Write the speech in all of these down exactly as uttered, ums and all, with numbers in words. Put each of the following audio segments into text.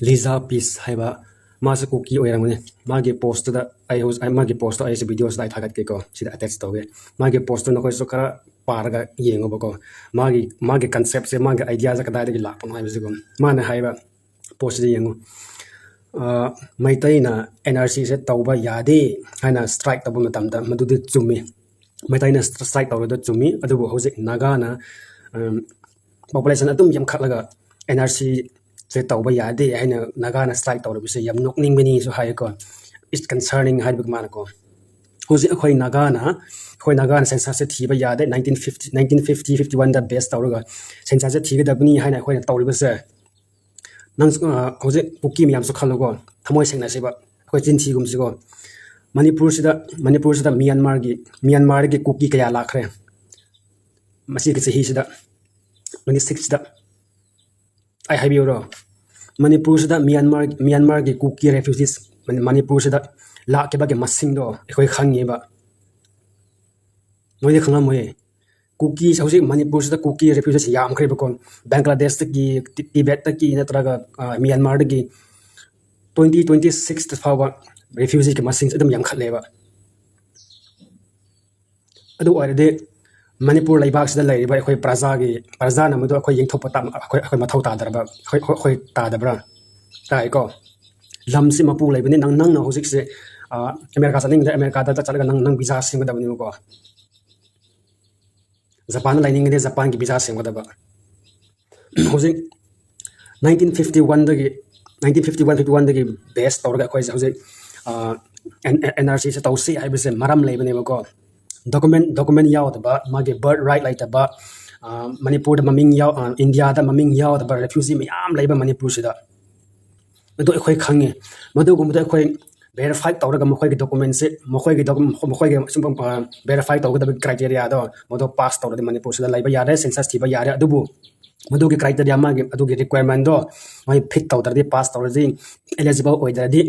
ꯂꯤꯖꯥ piece ꯍꯥꯏꯕ, ꯃꯥꯁꯨ ꯀꯨꯀꯤ ꯑꯣꯏꯔꯝꯒꯅꯤ꯫ ꯃꯥꯒꯤ ꯄꯣꯁꯇꯨꯗ ꯑꯩ ꯍꯧꯖꯤꯛ, ꯑꯩ ꯃꯥꯒꯤ ꯄꯣꯁꯇꯣ ꯑꯩꯁꯨ ꯚꯤꯗꯤꯑꯣꯁꯤꯗ ꯑꯩ ꯊꯥꯒꯠꯀꯦꯀꯣ, ꯁꯤꯗ ꯑꯦꯇꯦꯆ ꯇꯧꯒꯦ꯫ ꯃꯥꯒꯤ ꯄꯣꯁꯇꯨ ꯅꯈꯣꯏꯁꯨ ꯈꯔ ꯄꯥꯔꯒ ꯌꯦꯡꯉꯨꯕꯀꯣ꯫ ꯃꯥꯒꯤ, ꯃꯥꯒꯤ ꯀꯟꯁꯦꯞꯁꯦ, ꯃꯥꯒꯤ ꯑꯥꯏꯗꯤꯌꯥꯁꯦ ꯀꯗꯥꯏꯗꯒꯤ ꯂꯥꯛꯄꯅꯣ ꯍꯥꯏꯕꯁꯤꯀꯣ꯫ ꯃꯥꯅ ꯍꯥꯏꯕ ꯄꯣꯠꯁꯤꯗ ꯌꯦꯡꯉꯨ, ꯑ, ꯃꯩꯇꯩꯅ ꯑꯦꯟ ꯑꯥꯔ ꯁꯤꯁꯦ ꯇꯧꯕ ꯌꯥꯗꯦ ꯍꯥꯏꯅ ꯁ꯭ꯇ꯭ꯔꯥꯏꯛ ꯇꯧꯕ ꯃꯇꯝꯗ ꯃꯗꯨꯗꯤ ꯆꯨꯝꯃꯤ꯫ ꯃꯩꯇꯩꯅ ꯁ꯭ꯇ꯭ꯔꯥꯏꯛ ꯇꯧꯔꯤꯗꯣ ꯆꯨꯝꯃꯤ꯫ ꯑꯗꯨꯕꯨ ꯍꯧꯖꯤꯛ ꯅꯥꯒꯥꯅ, ꯎꯝ, ꯄꯣꯄꯨꯂꯦꯁꯟ ꯑꯗꯨꯝ ꯌꯥꯝꯈꯠꯂꯒ ꯑꯦꯟ ꯑꯥꯔ ꯁꯤꯁꯦ ꯇꯧꯕ ꯌꯥꯗꯦ ꯍꯥꯏꯅ ꯅꯥꯒꯥꯅ ꯁ꯭ꯇ꯭ꯔꯥꯏꯛ ꯇꯧꯔꯤꯕꯁꯦ ꯌꯥꯝ ꯅꯣꯛꯅꯤꯡꯕꯅꯤꯁꯨ ꯍꯥꯏꯀꯣ꯫ It's concerning ꯍꯥꯏꯕ ꯃꯥꯅꯀꯣ꯫ ꯍꯧꯖꯤꯛ ꯑꯩꯈꯣꯏ ꯅꯥꯒꯥꯅ, ꯑꯩꯈꯣꯏ ꯅꯥꯒꯥꯅ ꯁꯦꯟꯁꯁꯁꯦ ꯊꯤꯕ ꯌꯥꯗꯦ꯫ Nineteen fifty, nineteen fifty, fifty one ꯗ ꯕꯦꯁ ꯇꯧꯔꯒ ꯁꯦꯟꯁꯁꯁꯦ ꯊꯤꯒꯗꯕꯅꯤ ꯍꯥꯏꯅ ꯑꯩꯈꯣꯏꯅ ꯇꯧꯔꯤꯕꯁꯦ꯫ ꯅꯪ, ꯑ, ꯍꯧꯖꯤꯛ ꯀꯨꯀꯤ ꯃꯌꯥꯝꯁꯨ ꯈꯜꯂꯨꯀꯣ, ꯊꯃꯣꯏ ꯁꯦꯡꯅ ꯁꯤꯕ, ꯑꯩꯈꯣꯏ ꯆꯤꯟ ꯊꯤꯒꯨꯝꯁꯤꯀꯣ꯫ ꯃꯅꯤꯄꯨꯔꯁꯤꯗ, ꯃꯅꯤꯄꯨꯔꯁꯤꯗ ꯃ꯭ꯌꯥꯟꯃꯥꯔꯒꯤ, ꯃ꯭ꯌꯥꯟꯃꯥꯔꯗꯒꯤ ꯀꯨꯀꯤ ꯀꯌꯥ ꯂꯥꯛꯈ꯭ꯔꯦ ꯃꯁꯤꯒꯤ ꯆꯍꯤꯁꯤꯗ, twenty six ꯇ? ꯑꯩ ꯍꯥꯏꯕꯤꯌꯨꯔꯣ? ꯃꯅꯤꯄꯨꯔꯁꯤꯗ ꯃ꯭ꯌꯥꯟꯃꯥꯔ, ꯃ꯭ꯌꯥꯟꯃꯥꯔꯒꯤ ꯀꯨꯀꯤ ꯔꯦꯐ꯭ꯌꯨꯖꯤꯁ ꯃꯅꯤ-, ꯃꯅꯤꯄꯨꯔꯁꯤꯗ ꯂꯥꯛꯈꯤꯕꯒꯤ ꯃꯁꯤꯡꯗꯣ ꯑꯩꯈꯣꯏ ꯈꯪꯉꯦꯕ꯫ ꯅꯣꯏꯗꯤ ꯈꯪꯉꯝꯃꯣꯏꯌꯦ꯫ ꯀꯨꯀꯤꯁ ꯍꯧꯖꯤꯛ ꯃꯅꯤꯄꯨꯔꯁꯤꯗ ꯀꯨꯀꯤ ꯔꯦꯐ꯭ꯌꯨꯖꯤꯁ ꯌꯥꯝꯈ꯭ꯔꯦꯕꯀꯣ꯫ ꯕꯪꯒ꯭ꯂꯥꯗꯦꯁꯇꯒꯤ, ꯇꯤ-, ꯇꯤꯕꯦꯠꯇꯒꯤ ꯅꯠꯇ꯭ꯔꯒ, ꯑ, ꯃ꯭ꯌꯥꯟꯃꯥꯔꯗꯒꯤ twenty twenty six ꯐꯥꯎꯕ ꯔꯦꯐ꯭ꯌꯨꯖꯤꯒꯤ ꯃꯁꯤꯡꯁꯦ ꯑꯗꯨꯝ ꯌꯥꯝꯈꯠꯂꯦꯕ꯫ ꯑꯗꯨ ꯑꯣꯏꯔꯗꯤ ꯃꯅꯤꯄꯨꯔ ꯂꯩꯕꯥꯛꯁꯤꯗ ꯂꯩꯔꯤꯕ ꯑꯩꯈꯣꯏ ꯄ꯭ꯔꯖꯥꯒꯤ, ꯄ꯭ꯔꯖꯥꯅ ꯃꯗꯨ ꯑꯩꯈꯣꯏ ꯌꯦꯡꯊꯣꯛꯄ ꯇꯥ-, ꯑꯩꯈꯣꯏ, ꯑꯩꯈꯣꯏ ꯃꯊꯧ ꯇꯥꯗ꯭ꯔꯕ, ꯑꯩꯈꯣꯏ, ꯑꯩꯈꯣꯏ, ꯑꯩꯈꯣꯏ ꯇꯥꯗꯕ꯭ꯔꯥ? ꯇꯥꯏꯀꯣ꯫ ꯂꯝꯁꯤ ꯃꯄꯨ ꯂꯩꯕꯅꯤ꯫ ꯅꯪ, ꯅꯪꯅ ꯍꯧꯖꯤꯛꯁꯦ, ꯑ, ꯑꯃꯦꯔꯤꯀꯥ ꯆꯠꯅꯤꯡꯉꯗꯤ ꯑꯃꯦꯔꯤꯀꯥꯗ ꯆꯠꯂꯒ ꯅꯪ, ꯅꯪ ꯚꯤꯖꯥ ꯁꯦꯝꯒꯗꯕꯅꯦꯕꯀꯣ꯫ ꯖꯄꯥꯟꯗ ꯂꯩꯅꯤꯡꯉꯗꯤ ꯖꯄꯥꯟꯒꯤ ꯚꯤꯖꯥ ꯁꯦꯝꯒꯗꯕ꯫ ꯍꯧꯖꯤꯛ nineteen fifty one ꯗꯒꯤ, nineteen fifty one, fifty one ꯗꯒꯤ ꯕꯦꯁ ꯇꯧꯔꯒ ꯑꯩꯈꯣꯏꯁꯦ ꯍꯧꯖꯤꯛ, ꯑ, ꯑꯦꯟ-, ꯑꯦꯟ ꯑꯥꯔ ꯁꯤꯁꯦ ꯇꯧꯁꯤ ꯍꯥꯏꯕꯁꯦ ꯃꯔꯝ ꯂꯩꯕꯅꯦꯕꯀꯣ꯫ ꯗꯣꯀꯨꯃꯦꯟ, ꯗꯣꯀꯨꯃꯦꯟ ꯌꯥꯎꯗꯕ, ꯃꯥꯒꯤ ꯕꯔꯠ ꯔꯥꯏꯠ ꯂꯩꯇꯕ, ꯑ, ꯃꯅꯤꯄꯨꯔꯗ ꯃꯃꯤꯡ ꯌꯥꯎ-, ꯑ, ꯏꯟꯗꯤꯌꯥꯗ ꯃꯃꯤꯡ ꯌꯥꯎꯗꯕ ꯔꯦꯐ꯭ꯌꯨꯖꯤ ꯃꯌꯥꯝ ꯂꯩꯕ ꯃꯅꯤꯄꯨꯔꯁꯤꯗ꯫ ꯑꯗꯨ ꯑꯩꯈꯣꯏ ꯈꯪꯉꯦ꯫ ꯃꯗꯨꯒꯨꯝꯕꯗꯣ ꯑꯩꯈꯣꯏ ꯚꯦꯔꯤꯐꯥꯏ ꯇꯧꯔꯒ ꯃꯈꯣꯏꯒꯤ ꯗꯣꯀꯨꯃꯦꯟꯁꯦ, ꯃꯈꯣꯏꯒꯤ ꯗꯣꯀꯨ-, ꯃꯈꯣꯏꯒꯤ ꯁꯨꯝ, ꯑ, ꯚꯦꯔꯤꯐꯥꯏ ꯇꯧꯒꯗꯕ ꯀ꯭ꯔꯥꯏꯇꯦꯔꯤꯌꯥꯗꯣ, ꯃꯗꯨ ꯄꯥꯁ ꯇꯧꯔꯗꯤ ꯃꯅꯤꯄꯨꯔꯁꯤꯗ ꯂꯩꯕ ꯌꯥꯔꯦ, ꯁꯦꯟꯁꯁ ꯊꯤꯕ ꯌꯥꯔꯦ꯫ ꯑꯗꯨꯕꯨ ꯃꯗꯨꯒꯤ ꯀ꯭ꯔꯥꯏꯇꯦꯔꯤꯌꯥ, ꯃꯥꯒꯤ ꯑꯗꯨꯒꯤ ꯔꯤꯀ꯭ꯋꯥꯏꯔꯃꯦꯟꯗꯣ ꯃꯣꯏ ꯐꯤꯠ ꯇꯧꯗ꯭ꯔꯗꯤ, ꯄꯥꯁ ꯇꯧꯔꯗꯤ, ꯑꯦꯂꯤꯖꯤꯕꯜ ꯑꯣꯏꯗ꯭ꯔꯗꯤ,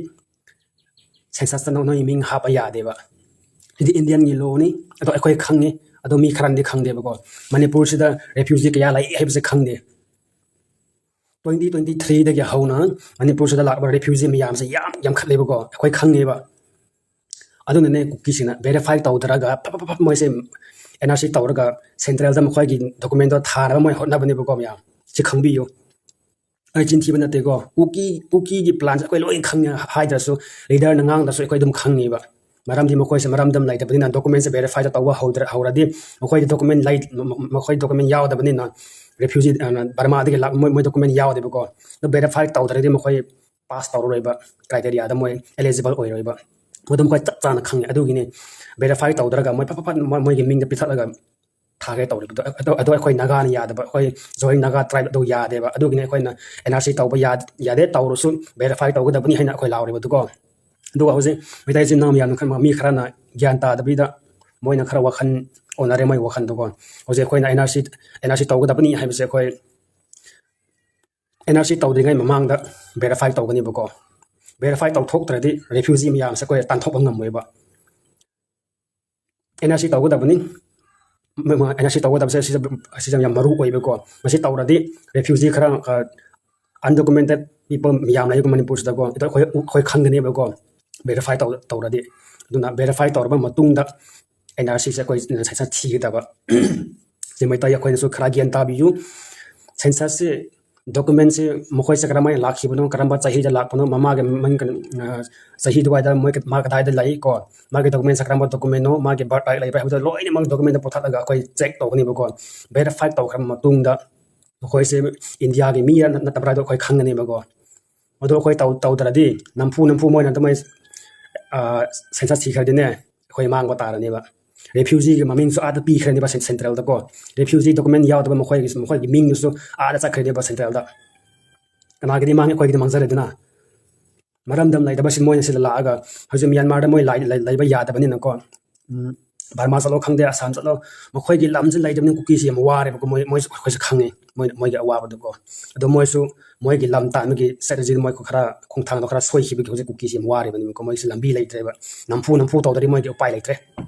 ꯁꯦꯟꯁꯁꯇ ꯅꯣꯏ ꯃꯤꯡ ꯍꯥꯞꯄ ꯌꯥꯗꯦꯕ꯫ ꯁꯤꯗꯤ ꯏꯟꯗꯤꯌꯟꯒꯤ ꯂꯣꯅꯤ꯫ ꯑꯗꯣ ꯑꯩꯈꯣꯏ ꯈꯪꯉꯤ, ꯑꯗꯣ ꯃꯤ ꯈꯔꯅꯗꯤ ꯈꯪꯗꯦꯕꯀꯣ꯫ ꯃꯅꯤꯄꯨꯔꯁꯤꯗ ꯔꯦꯐ꯭ꯌꯨꯖꯤ ꯀꯌꯥ ꯂꯩ ꯍꯥꯏꯕꯁꯦ ꯈꯪꯗꯦ꯫ Twenty twenty threeꯗꯒꯤ ꯍꯧꯅ ꯃꯅꯤꯄꯨꯔꯁꯤꯗ ꯂꯥꯛꯄ refugee ꯃꯌꯥꯝꯁꯦ ꯌꯥꯝ ꯌꯥꯝꯈꯠꯂꯦꯕꯀꯣ, ꯑꯩꯈꯣꯏ ꯈꯪꯉꯦꯕ꯫ ꯑꯗꯨꯅꯅꯦ ꯀꯨꯀꯤꯁꯤꯡꯅ verify ꯇꯧꯗ꯭ꯔꯒ ꯐꯠ ꯐꯠ ꯐꯠ ꯐꯠ ꯃꯣꯏꯁꯦ NRC ꯇꯧꯔꯒ centralꯗ ꯃꯈꯣꯏꯒꯤ documentꯗꯣ ꯊꯥꯅꯕ ꯃꯣꯏ ꯍꯣꯠꯅꯕꯅꯦꯕꯀꯣ ꯃꯌꯥꯝ꯫ ꯁꯤ ꯈꯪꯕꯤꯌꯨ꯫ ꯑꯩ ꯆꯤꯟ ꯊꯤꯕ ꯅꯠꯇꯦꯀꯣ꯫ ꯀꯨꯀꯤ, ꯀꯨꯀꯤꯒꯤ planꯁꯦ ꯑꯩꯈꯣꯏ ꯂꯣꯏ ꯈꯪꯉꯦ, ꯍꯥꯏꯗ꯭ꯔꯁꯨ, leaderꯅ ꯉꯥꯡꯗ꯭ꯔꯁꯨ ꯑꯩꯈꯣꯏ ꯑꯗꯨꯝ ꯈꯪꯉꯦꯕ꯫ ꯃꯔꯝꯗꯤ ꯃꯈꯣꯏꯁꯦ ꯃꯔꯝꯗꯝ ꯂꯩꯇꯕꯅꯤꯅ documentꯁꯦ verifyꯗ ꯇꯧꯕ ꯍꯧꯗ꯭ꯔ-, ꯍꯧꯔꯗꯤ ꯃꯈꯣꯏꯗꯤ document ꯂꯩ-, ꯃ-, ꯃ-, ꯃꯈꯣꯏ document ꯌꯥꯎꯗꯕꯅꯤꯅ refugee, ꯑ, ꯕꯔꯃꯥꯗꯒꯤ ꯂꯥꯛ-, ꯃꯣꯏ, ꯃꯣꯏ document ꯌꯥꯎꯗꯦꯕꯀꯣ꯫ ꯑꯗꯨ verify ꯇꯧꯗ꯭ꯔꯗꯤ ꯃꯈꯣꯏ pass ꯇꯧꯔꯔꯣꯏꯕ, criteriaꯗ ꯃꯣꯏ eligible ꯑꯣꯏꯔꯣꯏꯕ꯫ ꯃꯗꯨ ꯃꯈꯣꯏ ꯆꯞ ꯆꯥꯅ ꯈꯪꯉꯦ꯫ ꯑꯗꯨꯒꯤꯅꯤ verify ꯇꯧꯗ꯭ꯔꯒ ꯃꯣꯏ ꯐꯠ ꯐꯠ ꯐꯠ ꯃꯣꯏ, ꯃꯣꯏꯒꯤ ꯃꯤꯡꯗ ꯄꯤꯈꯠꯂꯒ ꯊꯥꯒꯦ ꯇꯧꯔꯤꯕꯗꯣ꯫ ꯑꯗꯣ, ꯑꯗꯣ ꯑꯩꯈꯣꯏ ꯅꯥꯒꯥꯅ ꯌꯥꯗꯕ, ꯑꯩꯈꯣꯏ Zomi Naga tribe ꯑꯗꯨ ꯌꯥꯗꯦꯕ꯫ ꯑꯗꯨꯒꯤꯅꯤ ꯑꯩꯈꯣꯏꯅ NRC ꯇꯧꯕ ꯌꯥ-, ꯌꯥꯗꯦ, ꯇꯧꯔꯁꯨ verify ꯇꯧꯒꯗꯕꯅꯤ ꯍꯥꯏꯅ ꯑꯩꯈꯣꯏ ꯂꯥꯎꯔꯤꯕꯗꯨꯀꯣ꯫ ꯑꯗꯨꯒ ꯍꯧꯖꯤꯛ ꯃꯩꯇꯩ ꯏꯆꯤꯟ ꯏꯅꯥꯎ ꯃꯌꯥꯝꯅ ꯈꯔ, ꯃꯤ ꯈꯔꯅ ꯒ꯭ꯌꯥꯟ ꯇꯥꯗꯕꯤꯗ ꯃꯣꯏꯅ ꯈꯔ ꯋꯥꯈꯜ ꯑꯣꯟꯅꯔꯦ, ꯃꯣꯏ ꯋꯥꯈꯜꯗꯨꯀꯣ꯫ ꯍꯧꯖꯤꯛ ꯑꯩꯈꯣꯏꯅ NRC, NRC ꯇꯧꯒꯗꯕꯅꯤ ꯍꯥꯏꯕꯁꯦ ꯑꯩꯈꯣꯏ NRC ꯇꯧꯗ꯭ꯔꯤꯉꯩ ꯃꯃꯥꯡꯗ verify ꯇꯧꯒꯅꯤꯕꯀꯣ꯫ Verify ꯇꯧꯊꯣꯛꯇ꯭ꯔꯗꯤ refugee ꯃꯌꯥꯝꯁꯦ ꯑꯩꯈꯣꯏ ꯇꯥꯟꯊꯣꯛꯄ ꯉꯝꯃꯣꯏꯕ꯫ NRC ꯇꯧꯒꯗꯕꯅꯤ꯫ ꯃ-, ꯃ-, NRC ꯇꯧꯒꯗꯕꯁꯦ ꯁꯤꯗ, ꯁꯤꯗ ꯌꯥꯝ ꯃꯔꯨ ꯑꯣꯏꯕꯀꯣ꯫ ꯃꯁꯤ ꯇꯧꯔꯗꯤ refugee ꯈꯔ, ꯑ, undocumented people ꯃꯌꯥꯝ ꯂꯩꯀꯣ ꯃꯅꯤꯄꯨꯔꯁꯤꯗꯀꯣ꯫ ꯑꯗꯣ ꯑꯩꯈꯣꯏ, ꯑꯩꯈꯣꯏ ꯈꯪꯒꯅꯦꯕꯀꯣ verify ꯇꯧ-, ꯇꯧꯔꯗꯤ꯫ ꯑꯗꯨꯅ verify ꯇꯧꯔꯕ ꯃꯇꯨꯡꯗ NRCꯁꯦ ꯑꯩꯈꯣꯏ ꯁꯠ ꯁꯠ ꯊꯤꯒꯗꯕ꯫ ꯁꯤ ꯃꯩꯇꯩ ꯑꯩꯈꯣꯏꯅꯁꯨ ꯈꯔ ꯒ꯭ꯌꯥꯟ ꯇꯥꯕꯤꯌꯨ꯫ Censusꯁꯦ documentꯁꯦ ꯃꯈꯣꯏꯁꯦ ꯀꯔꯝꯍꯥꯏꯅ ꯂꯥꯛꯈꯤꯕꯅꯣ, ꯀꯔꯝꯕ ꯆꯍꯤꯗ ꯂꯥꯛꯄꯅꯣ, ꯃꯃꯥꯒꯤ ꯃꯃꯤꯡ ꯀꯔꯤ, ꯑ, ꯆꯍꯤ ꯑꯗꯨꯋꯥꯏꯗ ꯃꯣꯏ, ꯃꯥ ꯀꯗꯥꯏꯗ ꯂꯩ ꯀꯣ, ꯃꯥꯒꯤ documentꯁꯦ ꯀꯔꯝꯕ documentꯅꯣ, ꯃꯥꯒꯤ birth right ꯂꯩꯕ꯭ꯔꯥ ꯍꯥꯏꯕꯗꯣ ꯂꯣꯏꯅꯃꯛ documentꯗ ꯄꯨꯊꯠꯂꯒ ꯑꯩꯈꯣꯏ check ꯇꯧꯒꯅꯦꯕꯀꯣ꯫ Verify ꯇꯧꯈ꯭ꯔꯕ ꯃꯇꯨꯡꯗ ꯃꯈꯣꯏꯁꯦ ꯏꯟꯗꯤꯌꯥꯒꯤ ꯃꯤꯔ ꯅꯠꯇꯕ꯭ꯔꯥ ꯍꯥꯏꯗꯣ ꯑꯩꯈꯣꯏ ꯈꯪꯒꯅꯦꯕꯀꯣ꯫ ꯑꯗꯣ ꯑꯩꯈꯣꯏ ꯇꯧ-, ꯇꯧꯗ꯭ꯔꯗꯤ ꯅꯝꯐꯨ ꯅꯝꯐꯨ ꯃꯣꯏꯅ ꯑꯗꯨꯃꯥꯏꯅ, ꯑ, census ꯊꯤꯈ꯭ꯔꯗꯤꯅꯦ, ꯑꯩꯈꯣꯏ ꯃꯥꯡꯕ ꯇꯥꯔꯅꯦꯕ꯫ Refugeeꯒꯤ ꯃꯃꯤꯡꯁꯨ ꯑꯥꯗ ꯄꯤꯈ꯭ꯔꯅꯦꯕ cen-, centralꯗꯀꯣ꯫ Refugee document ꯌꯥꯎꯗꯕ ꯃꯈꯣꯏꯒꯤ, ꯃꯈꯣꯏꯒꯤ ꯃꯤꯡꯗꯨꯁꯨ ꯑꯥꯗ ꯆꯠꯈ꯭ꯔꯅꯦꯕ centralꯗ꯫ ꯀꯅꯥꯒꯤꯗꯤ ꯃꯥꯡꯉꯤ? ꯑꯩꯈꯣꯏꯒꯤꯗꯤ ꯃꯥꯡꯖꯔꯦꯗꯅ꯫ ꯃꯔꯝꯗꯝ ꯂꯩꯇꯕꯁꯤ ꯃꯣꯏꯅ ꯁꯤꯗ ꯂꯥꯛꯑꯒ ꯍꯧꯖꯤꯛ ꯃ꯭ꯌꯥꯟꯃꯥꯔꯗ ꯃꯣꯏ ꯂꯥꯏ-, ꯂꯩ-, ꯂꯩꯕ ꯌꯥꯗꯕꯅꯤꯅꯀꯣ꯫ ꯎꯝ, ꯕꯔꯃꯥ ꯆꯠꯂꯣ ꯈꯪꯗꯦ, ꯑꯁꯥꯝ ꯆꯠꯂꯣ, ꯃꯈꯣꯏꯒꯤ ꯂꯝꯁꯤ ꯂꯩꯇꯕꯅꯤꯅ ꯀꯨꯀꯤꯁꯤ ꯌꯥꯝ ꯋꯥꯔꯦꯕꯀꯣ꯫ ꯃꯣꯏ ꯃꯣꯏꯁꯨ ꯑꯩꯈꯣꯏꯁꯨ ꯈꯪꯉꯤ ꯃꯣꯏ ꯃꯣꯏꯒꯤ ꯑꯋꯥꯕꯗꯨꯀꯣ꯫ ꯑꯗꯣ ꯃꯣꯏꯁꯨ ꯃꯣꯏꯒꯤ ꯂꯝ ꯇꯥꯟꯕꯒꯤ ꯁ꯭ꯇ꯭ꯔꯦꯇꯦꯖꯤꯗ ꯃꯣꯏ ꯈꯔ ꯈꯣꯡꯊꯥꯡꯗꯣ ꯈꯔ ꯁꯣꯏꯈꯤꯕꯒꯤ ꯍꯧꯖꯤꯛ ꯀꯨꯀꯤꯁꯤ ꯌꯥꯝ ꯋꯥꯔꯤꯕꯅꯦꯕꯀꯣ꯫ ꯃꯣꯏꯁꯤ ꯂꯝꯕꯤ ꯂꯩꯇ꯭ꯔꯦꯕ, ꯅꯝꯐꯨ ꯅꯝꯐꯨ ꯇꯧꯗ꯭ꯔꯗꯤ ꯃꯣꯏꯒꯤ ꯎꯄꯥꯏ ꯂꯩꯇ꯭ꯔꯦ꯫